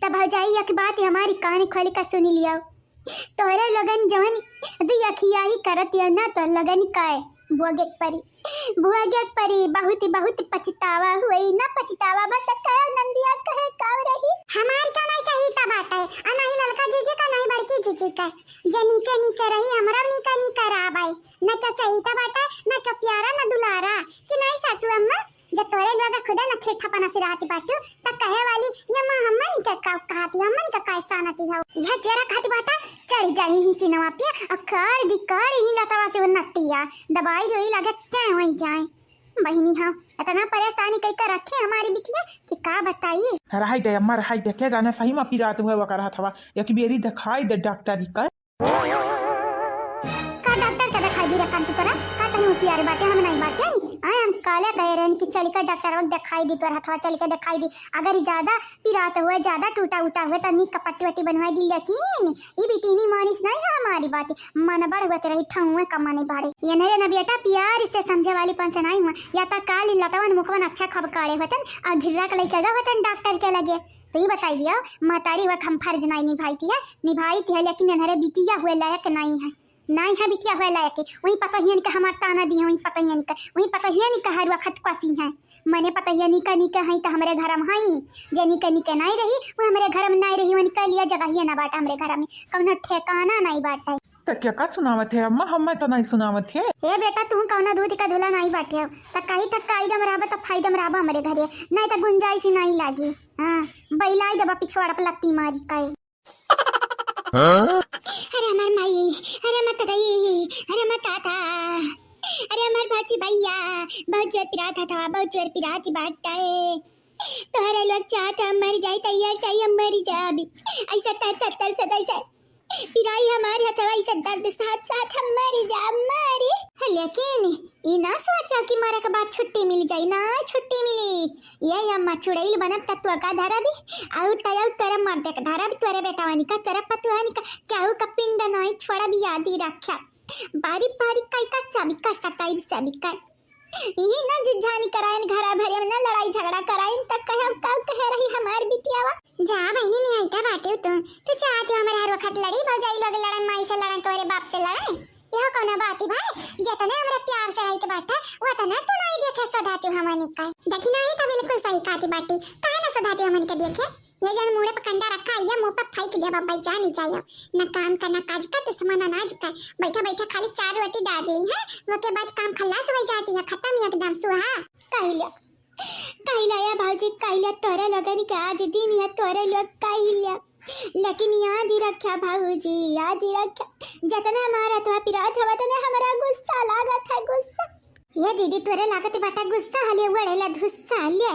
तब भौजाई, एक बात हमारी कान खोल के सुन लियो। तोहरे लोगन जवन दुई अखिया ही करत यो ना, तो लोगन काय भोगे के परी, भोगे के परी। बहुत, बहुत पछतावा हुई ना, पछतावा बस कहो नंदिया कहे काव रही। हमारी का नहीं चाहिए तब बाटे, आ नहीं ललका जीजी का, नहीं बड़की जीजी का। जे नीके नीके रही, हमरा नीके नीके रहा भाई। न क्या चाहिए तब बाटे, न क्या प्यारा, न दुलारा, कि नहीं सासू अम्मा? जब तोरे लोग खुदा नखरे थपना से रहती बाटू, त कहे वाली, "ये माँ हमन के का कहती, हमन के का सानती हो?" यह जरा कहती बाटा, चढ़ जाई ही सीनवा पे, और कर दी, कर ही लतवा से वो नतिया, दबाई दे लगे तय होई जाए। बहिनी हाँ, इतना परेशानी कई कर रखे हमारी बिटिया कि का बताइए। रहाई दे अम्मा, रहाई दे, के जाने सही में पिरात हुए वकर हथवा, एक बेरी दिखाई दे डॉक्टर ही कर। का डॉक्टर के दिखाई दी रे कांति तोरा? का तनी होशियार बाटे, हम नहीं बाटे नी। आय हम काले कहे रहन कि चल के डॉक्टर वक्त दिखाई दी, तोर हथवा चल के दिखाई दी। अगर ई ज्यादा पिरात हुए, ज्यादा टूटा उटा हुए, त नी का पट्टी वट्टी बनवाई दी, लेकिन ई बिटिनी मानिस नहीं है हमारी बात। मन बढ़ हुए रही, ठौए का मन बढ़े। ये नहीं रे ना बेटा, प्यार से समझे वाली पन से नहीं हुआ। या त काली लतवन मुखवन अच्छा खबकारे होतन, और घिर्रा के लेके गए होतन डॉक्टर के लगे। तो ये बताई दिया, महतारी हुआ हम फर्ज नहीं निभाई थी है, निभाई थी है, लेकिन इन्हरे बिटिया हुए लायक नहीं है, नहीं है बिटिया हुए लायक। वही पतोहियन के हमार ताना दिए, वही पतोहियन के, वही पतोहियन के हर वक्त कसी है। मने पतोहिया निका निका है तो हमरे घर में है, जे निका निका नहीं रही, वो हमरे घर में नहीं रही, उनके लिए जगह ही ना बाटा हमरे घर में, कौनो ठिकाना नहीं बाटा। त क्या का सुनावत है अम्मा, हमें तो नहीं सुनावत है। ए बेटा, तू कौनो दूध का धुला नहीं बाटे हो, त कहीं तक कायदम रहबा त फायदम रहबा हमरे घरे, नहीं त गुंजाइश ही नहीं लागी। हाँ, बैलाई देबा पिछवाड़ा पे लत्ती मारी काई। हाँ? अरे हमार माई, अरे मत दई, अरे मत दादा, अरे हमार भाची भैया, बहुत जोर पिरात था, बहुत जोर पिरात बाटे। तोहरे लोग चाहत हम मर जाई त ये सही हम मर जाबी। ऐसा तरसत तरसत ऐसा पिराई हमार हथवा, ऐसा दर्द साथ साथ हम मर जा, मरी। लेकिन ई ना सोचा कि मरे के बाद छुट्टी मिल जाई, ना छुट्टी मिली। ये अम्मा चुड़ैल बनब त तोका धरबी, अउर तय तोरे मर्दे के धरबी, तोरे बेटवानी का, तोरे पतुआनी का, केहू का पिंड नाई छोड़बी, याद ही रख्या। बारी बारी कई का सभी का सताइब सभी का। ई ना जुझानी करायन घरा भरे में ना लड़ाई झगड़ा करायन त कहे का कहे रही हमार बिटियावा। जा बहिनी, निहाइता बाटे तू, तू चाहती हो हमारे हर वक्त लड़ी, भौजाई लोग लड़न, माई से लड़न, तोरे बाप से लड़न। यह कौनो बात ही भाई, जतने हमरा प्यार से रहित बाटे, वतने तू नहीं देखे सधाती हमनी का। देखी नहीं तो बिल्कुल सही कहती बाटी, काहे ना सधाती हमनी के देखे? ये जन मुड़े पे कंडा रखा, ये मुंह पे फेंक दे बाबा, जानी जायो। न काम का, न काज का, दुश्मन अनाज का। बैठा बैठा खाली चार रोटी डाल रही है, वो के बाद काम खल्लास हो जाती है, खत्म एकदम सुहा। कहिला, कहिला या भौजी, कहिला तोरे लोगन के आज दिन है, तोरे लोग कहिला। लेकिन याद ही रख्या भौजी, याद ही रख्या, जतने हमारा हथवा पिरात हवा, तने हमरा गुस्सा लागत है, गुस्सा। ये दीदी, तोरे लागत बाटा गुस्सा, हले उड़ेला धुस्सा, ले।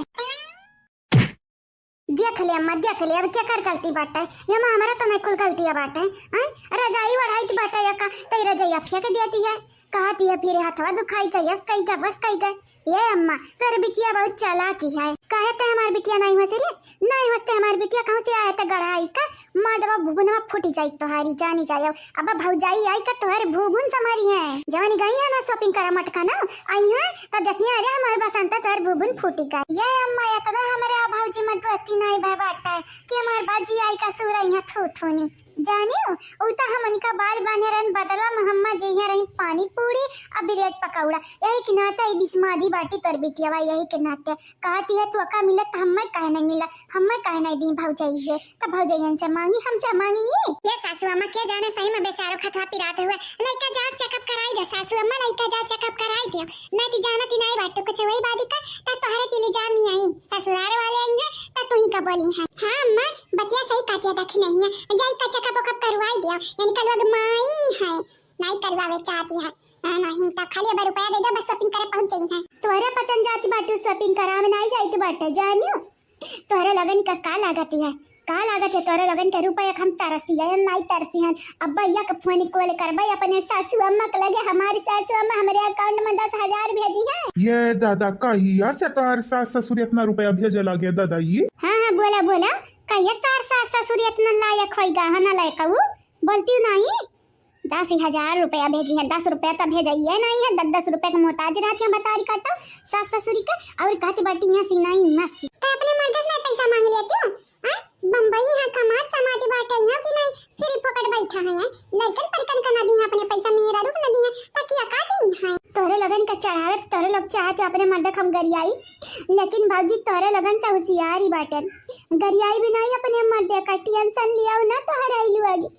देख ले अम्मा, देख ले, अब केकर गलती बाटे? ये अम्मा, हमरा तो नहीं कुल गलतिया बाटे। हैं? रजाई ओढ़ाई के बाटे या का, तई रजाइया फेंक देती है, कहती है फिर हथवा दुखाई गए, यस कही गए, बस कही गए। ये अम्मा, तोर बिटिया बहुत चालाकी है। काहे ते हमार बिटिया नहीं होसे रे? नहीं होते हमार बिटिया कहूँ से आए ते गढ़ाई का, मार देवा भुबुनवा फूटी जाई तोहारी, जानी जायो। अब भौजाई आई का तोहरे भुबुन संभारी है। जवानी गई है ना shopping करा मटका ना, आई है तो देखिए, अरे हमार बसंत तोहरे भुबुन फूटी गई। ये अम्मा, इतना हमरे आ भौजी में दोस्ती नहीं भय बाटे कि हमार भौजी आई का सूर आई है थू थूनी। जानियो, उ त हमन का बाल बांधे रहन, बदला में हम्मा देहे रही पानी पूरी आ ब्रेड पकौड़ा। यही के नाते ई बिस्मादी बाटी तोर बिटियावा, यही के नाते। कहती है, "तोका मिलत त हम्मे काहे नहीं मिला, हम्मे काहे नहीं दी भौजाई है?" त भौजाइयन से मांगी, हमसे मांगी ये? ये सासू अम्मा, के जाने सही में बेचारो खतवा पिरात हुए। लइका जाओ, checkup कराई दे सासू अम्मा, लइका जाओ, checkup कराई दे। नहीं तो जानत ही नहीं बाटू कुछ वही बात का, त तोहरे पीली जान नहीं आई, ससुराल वाले आई हैं, त तू ही का बोली है। हाँ अम्मा, बतिया सही कहती है, देखी नहीं है, जाई का checkup वेकअप करवाई दे, इनका लोग माई है। नहीं करवावे चाहती है। हाँ, नहीं तो खाली अब रुपया दे दो, बस shopping करे पहुंच जाई है। तोहरे पचन जाती बाटू shopping करा में नहीं जाइत बाटे, जानियो। तोहरे लगन का का लागत है? का लागत है तोहरे लगन के रुपया के हम तरसी है, हम नहीं तरसी हैं। अब भैया के phone call करबे अपने सासू अम्मा के लगे, हमारी सासू अम्मा हमरे account में दस हजार भेजी है। ये दादा, कहिया से तोहर सास ससुर इतना रुपया भेजे लगे दादा ये? हाँ, हाँ, बोला, बोला, कहिया से तोहर सास ससुर इतना लायक होइगा, है ना लायक उ? बोलती हूँ नहीं। दस हजार रुपया भेजी है, दस रुपया तो भेजाइए नहीं है, दस दस रुपया के मोहताज रहती है बतारी काटो सास ससुरी के। और कहती बाटी यहाँ सिनाई नसी। तो अपने मर्द से पैसा मांग लेती हूँ, हाँ? बम्बई है, कमात समाती बाटे यहाँ की नहीं, फिर फोकट बैठा है, हैं? लड़कन परिकन का ना दी है अपने पैसा, मेरा रुक ना दी है, तकिया का दी है? तोहरे लगन का चढ़ावे, तोहरे लोग चाहते अपने मर्द हम गरियाई, लेकिन भौजी तोहरे लगन से होशियारी बाटन, गरियाई भी नहीं अपने मर्द का, tension लिया ना तोहरे लोग।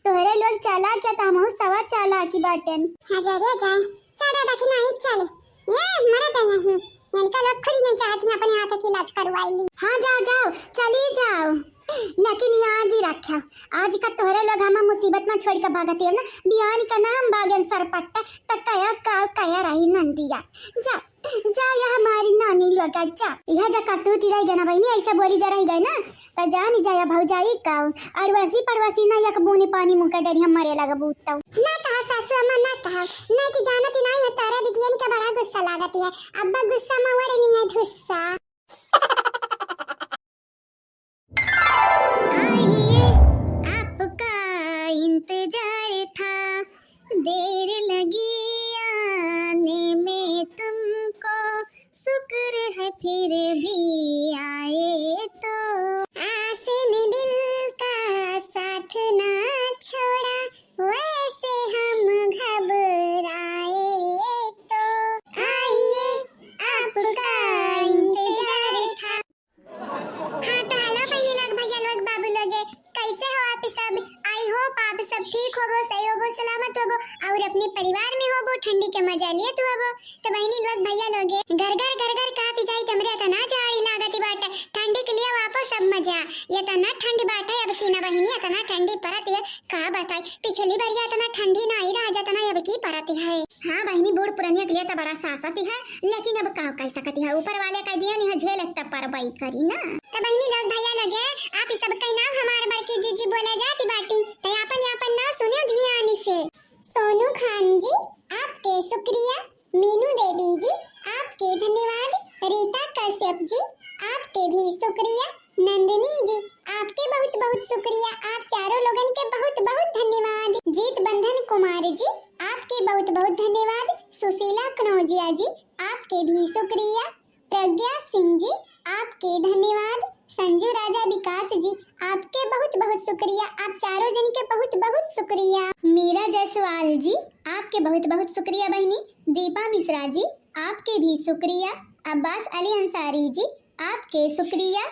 तोहरे लोग चालाक है, त हमहू सवा चालाकी बाटेन। हाँ, जा रे, जा। चल रे, देखी नहीं, चल। ये मरद है यहीं। इनका लोग खुद ही नहीं चाहती हैं अपने हाथ की इलाज करवाई ली। हाँ, जाओ, जाओ, चली जाओ। लेकिन याद ही रखा, आज का तोहरे लोग हम मुसीबत में छोड़ के भागत है ना, बिहान का नाम भागन सरपट्टा, त कया का कया रही नंदिया। जा, जा या हमारी नानी लोग, जा। यह जा करतूत ही रह गए ना बहिनी, ऐसे बोली जा रही गए ना, त जानी जा या भौजाई का। अड़वसी पड़वसी ना एक बूनी पानी मुँह के डरिया मरे लगबू तो। ना कहा सासू अम्मा, ना कहा, ना कि जानत ही ना ये तारा बिटियन के बड़ा गुस्सा लागत है। अब्बा गुस्सा में उड़ ली है धुस्सा। आइए, आपका इंतजार था, देर लगी आने में तुमको, शुक्र है फिर भी आए तो। आस ने दिल का साथ ना छोड़ा, वैसे हम घबराए तो। आइए, आपका इंतजार था। हाँ, तो हेलो बहिनी लोग, भैया लोग, बाबू लोग, कैसे हो आप सब? I hope आप सब ठीक होबो, सही होबो, सलामत होबो और अपने परिवार में होबो, ठंडी के मजा लेत होबो। तो बहिनी लोग, भैया लोग, घर घर, घर घर कहा पिजाई, हमरे इतना जाड़ी लागत बाटे, ठंडी के लिए वापस सब मजा। ये इतना ठंड बाटे अब की ना बहिनी, इतना ठंडी पड़त है, का बताई, पिछली बार ये इतना ठंडी ना आई रहा, जितना अब की पड़त है। हाँ बहिनी, बूढ़ पुरनिया के लिए तो बड़ा सासत है, लेकिन अब का कह सकती है, ऊपर वाले कह दिया नहीं है, झेल तब परवाई करी ना। तो बहिनी लोग, भैया लोग, आप सब के नाम हमार बड़की जीजी बोला जाती बाटी, तो आपन आपन नाम सुनो ध्यान से। सोनू खान जी, आपके शुक्रिया। कश्यप जी, आपके भी शुक्रिया। नंदिनी जी, आपके बहुत बहुत शुक्रिया। आप चारों लोगन के बहुत बहुत धन्यवाद। जीत बंधन कुमार जी, आपके बहुत बहुत धन्यवाद। सुशीला कनौजिया जी, आपके भी शुक्रिया। प्रज्ञा सिंह जी, आपके धन्यवाद। संजू राजा विकास जी, आपके बहुत बहुत शुक्रिया। आप चारों जन के बहुत बहुत शुक्रिया। मीरा जायसवाल जी, आपके बहुत बहुत शुक्रिया बहिनी। दीपा मिश्रा जी, आपके भी शुक्रिया। अब्बास अली अंसारी जी, आपके शुक्रिया।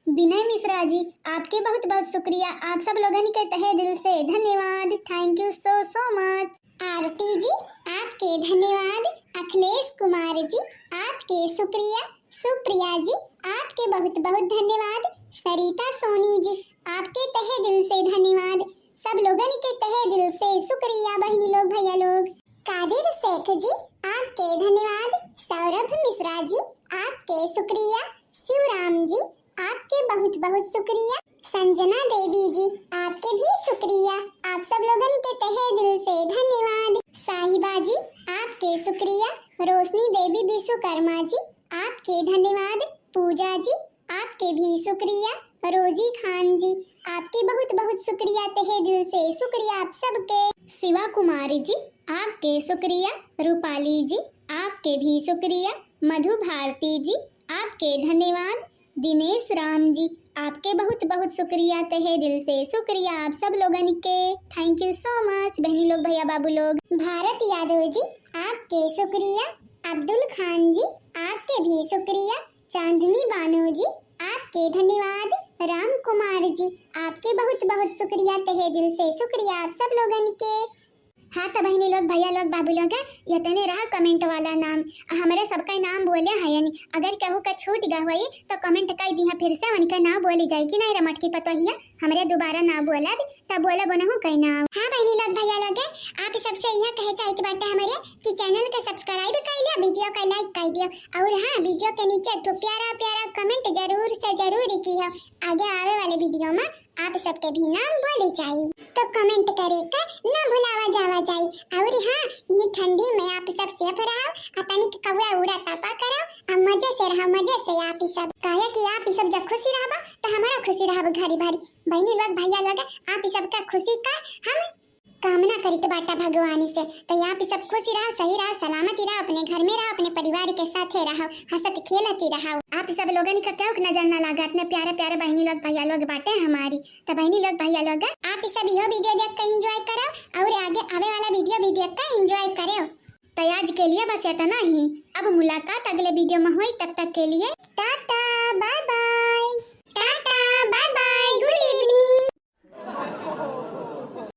विनय मिश्रा जी, आपके बहुत बहुत शुक्रिया। आप सब लोगन के तहे दिल से धन्यवाद। Thank you so so much। आरती जी, आपके धन्यवाद। अखिलेश कुमार जी, आपके शुक्रिया। सुप्रिया जी, आपके बहुत बहुत धन्यवाद। सरिता सोनी जी, आपके तहे दिल से धन्यवाद। सब लोगन के तहे दिल से शुक्रिया बहिनी लोग, भैया लोग। कादिर शेख जी, आपके धन्यवाद। सौरभ मिश्रा जी, आपके शुक्रिया। शिवराम जी, आपके बहुत बहुत शुक्रिया। संजना देवी जी, आपके भी शुक्रिया। आप सब लोगन के तहे दिल से धन्यवाद। साहिबा जी, आपके शुक्रिया। रोशनी देवी विश्वकर्मा जी, आपके धन्यवाद। पूजा जी, आपके भी शुक्रिया। रोजी खान जी, आपके बहुत बहुत शुक्रिया, तहे दिल से शुक्रिया आप सबके। शिवा कुमारी जी, आपके शुक्रिया। रूपाली जी, आपके भी शुक्रिया। मधु भारती जी, आपके धन्यवाद। दिनेश राम जी, आपके बहुत बहुत शुक्रिया, तहे दिल से शुक्रिया आप सब लोगन के। Thank you so much बहनी लोग, भैया बाबू लोग। भारत यादव जी, आपके शुक्रिया। अब्दुल खान जी, आपके भी शुक्रिया। चांदनी बानो जी, आपके धन्यवाद। राम कुमार जी, आपके बहुत बहुत शुक्रिया, तहे दिल से शुक्रिया आप सब लोगन के। हाँ, त बहिनी लोग, भैया लोग, बाबू लोग, यतने रहा comment वाला नाम। हमरे सबका नाम बोले हयनी। अगर केहू का छूट गा होई, त comment कई दिहा फिर से, उनका नाम बोली जाई कि नहीं रे मटकी पतोहिया, हमरे दोबारा ना बोलब, तब बोलब उनहू कई नाम। हाँ बहिनी लोग, भैया लोग, आप सबसे यह कहे चाहित बाटे हमरे कि channel के subscribe कर लियो, video का like कर दियो, और हाँ, video के नीचे एक ठो प्यारा प्यारा comment जरूर से जरूर किहो। आगे आवे वाले video में आप सबके भी नाम बोले जाई, तो comment करे का ना भुलावा जावा जाई। और हाँ, ये ठंडी में आप सब safe रहो, आ तनिक कपड़ा उड़ा तापा करो, आ मजे से रहो, मजे से आप ही सब। काहे कि आप ही सब जब खुशी रहबा, तो हमारा खुशी रहब घरी भरी। बहिनी लोग, भैया लोग, आप ही सबका खुशी का हम कामना करित बाटा भगवान से। तो आप ही सब खुशी रहो, सही रहो, सलामत ही रहो, अपने घर में रहो, अपने परिवार के साथे रहो, हंसत खेलत ही रहो। आप सब लोगन का केहू के नजर ना लागे, इतने प्यारे प्यारे बहिनी लोग, भैया लोग बाटे हमारी। तो बहिनी लोग, भैया लोग, आप ही सब यो video देख के enjoy करो और आगे आवे वाला video भी देख के enjoy करो। तो आज के लिए बस इतना ही। अब मुलाकात अगले video में होई, तब तक के लिए टाटा, bye bye।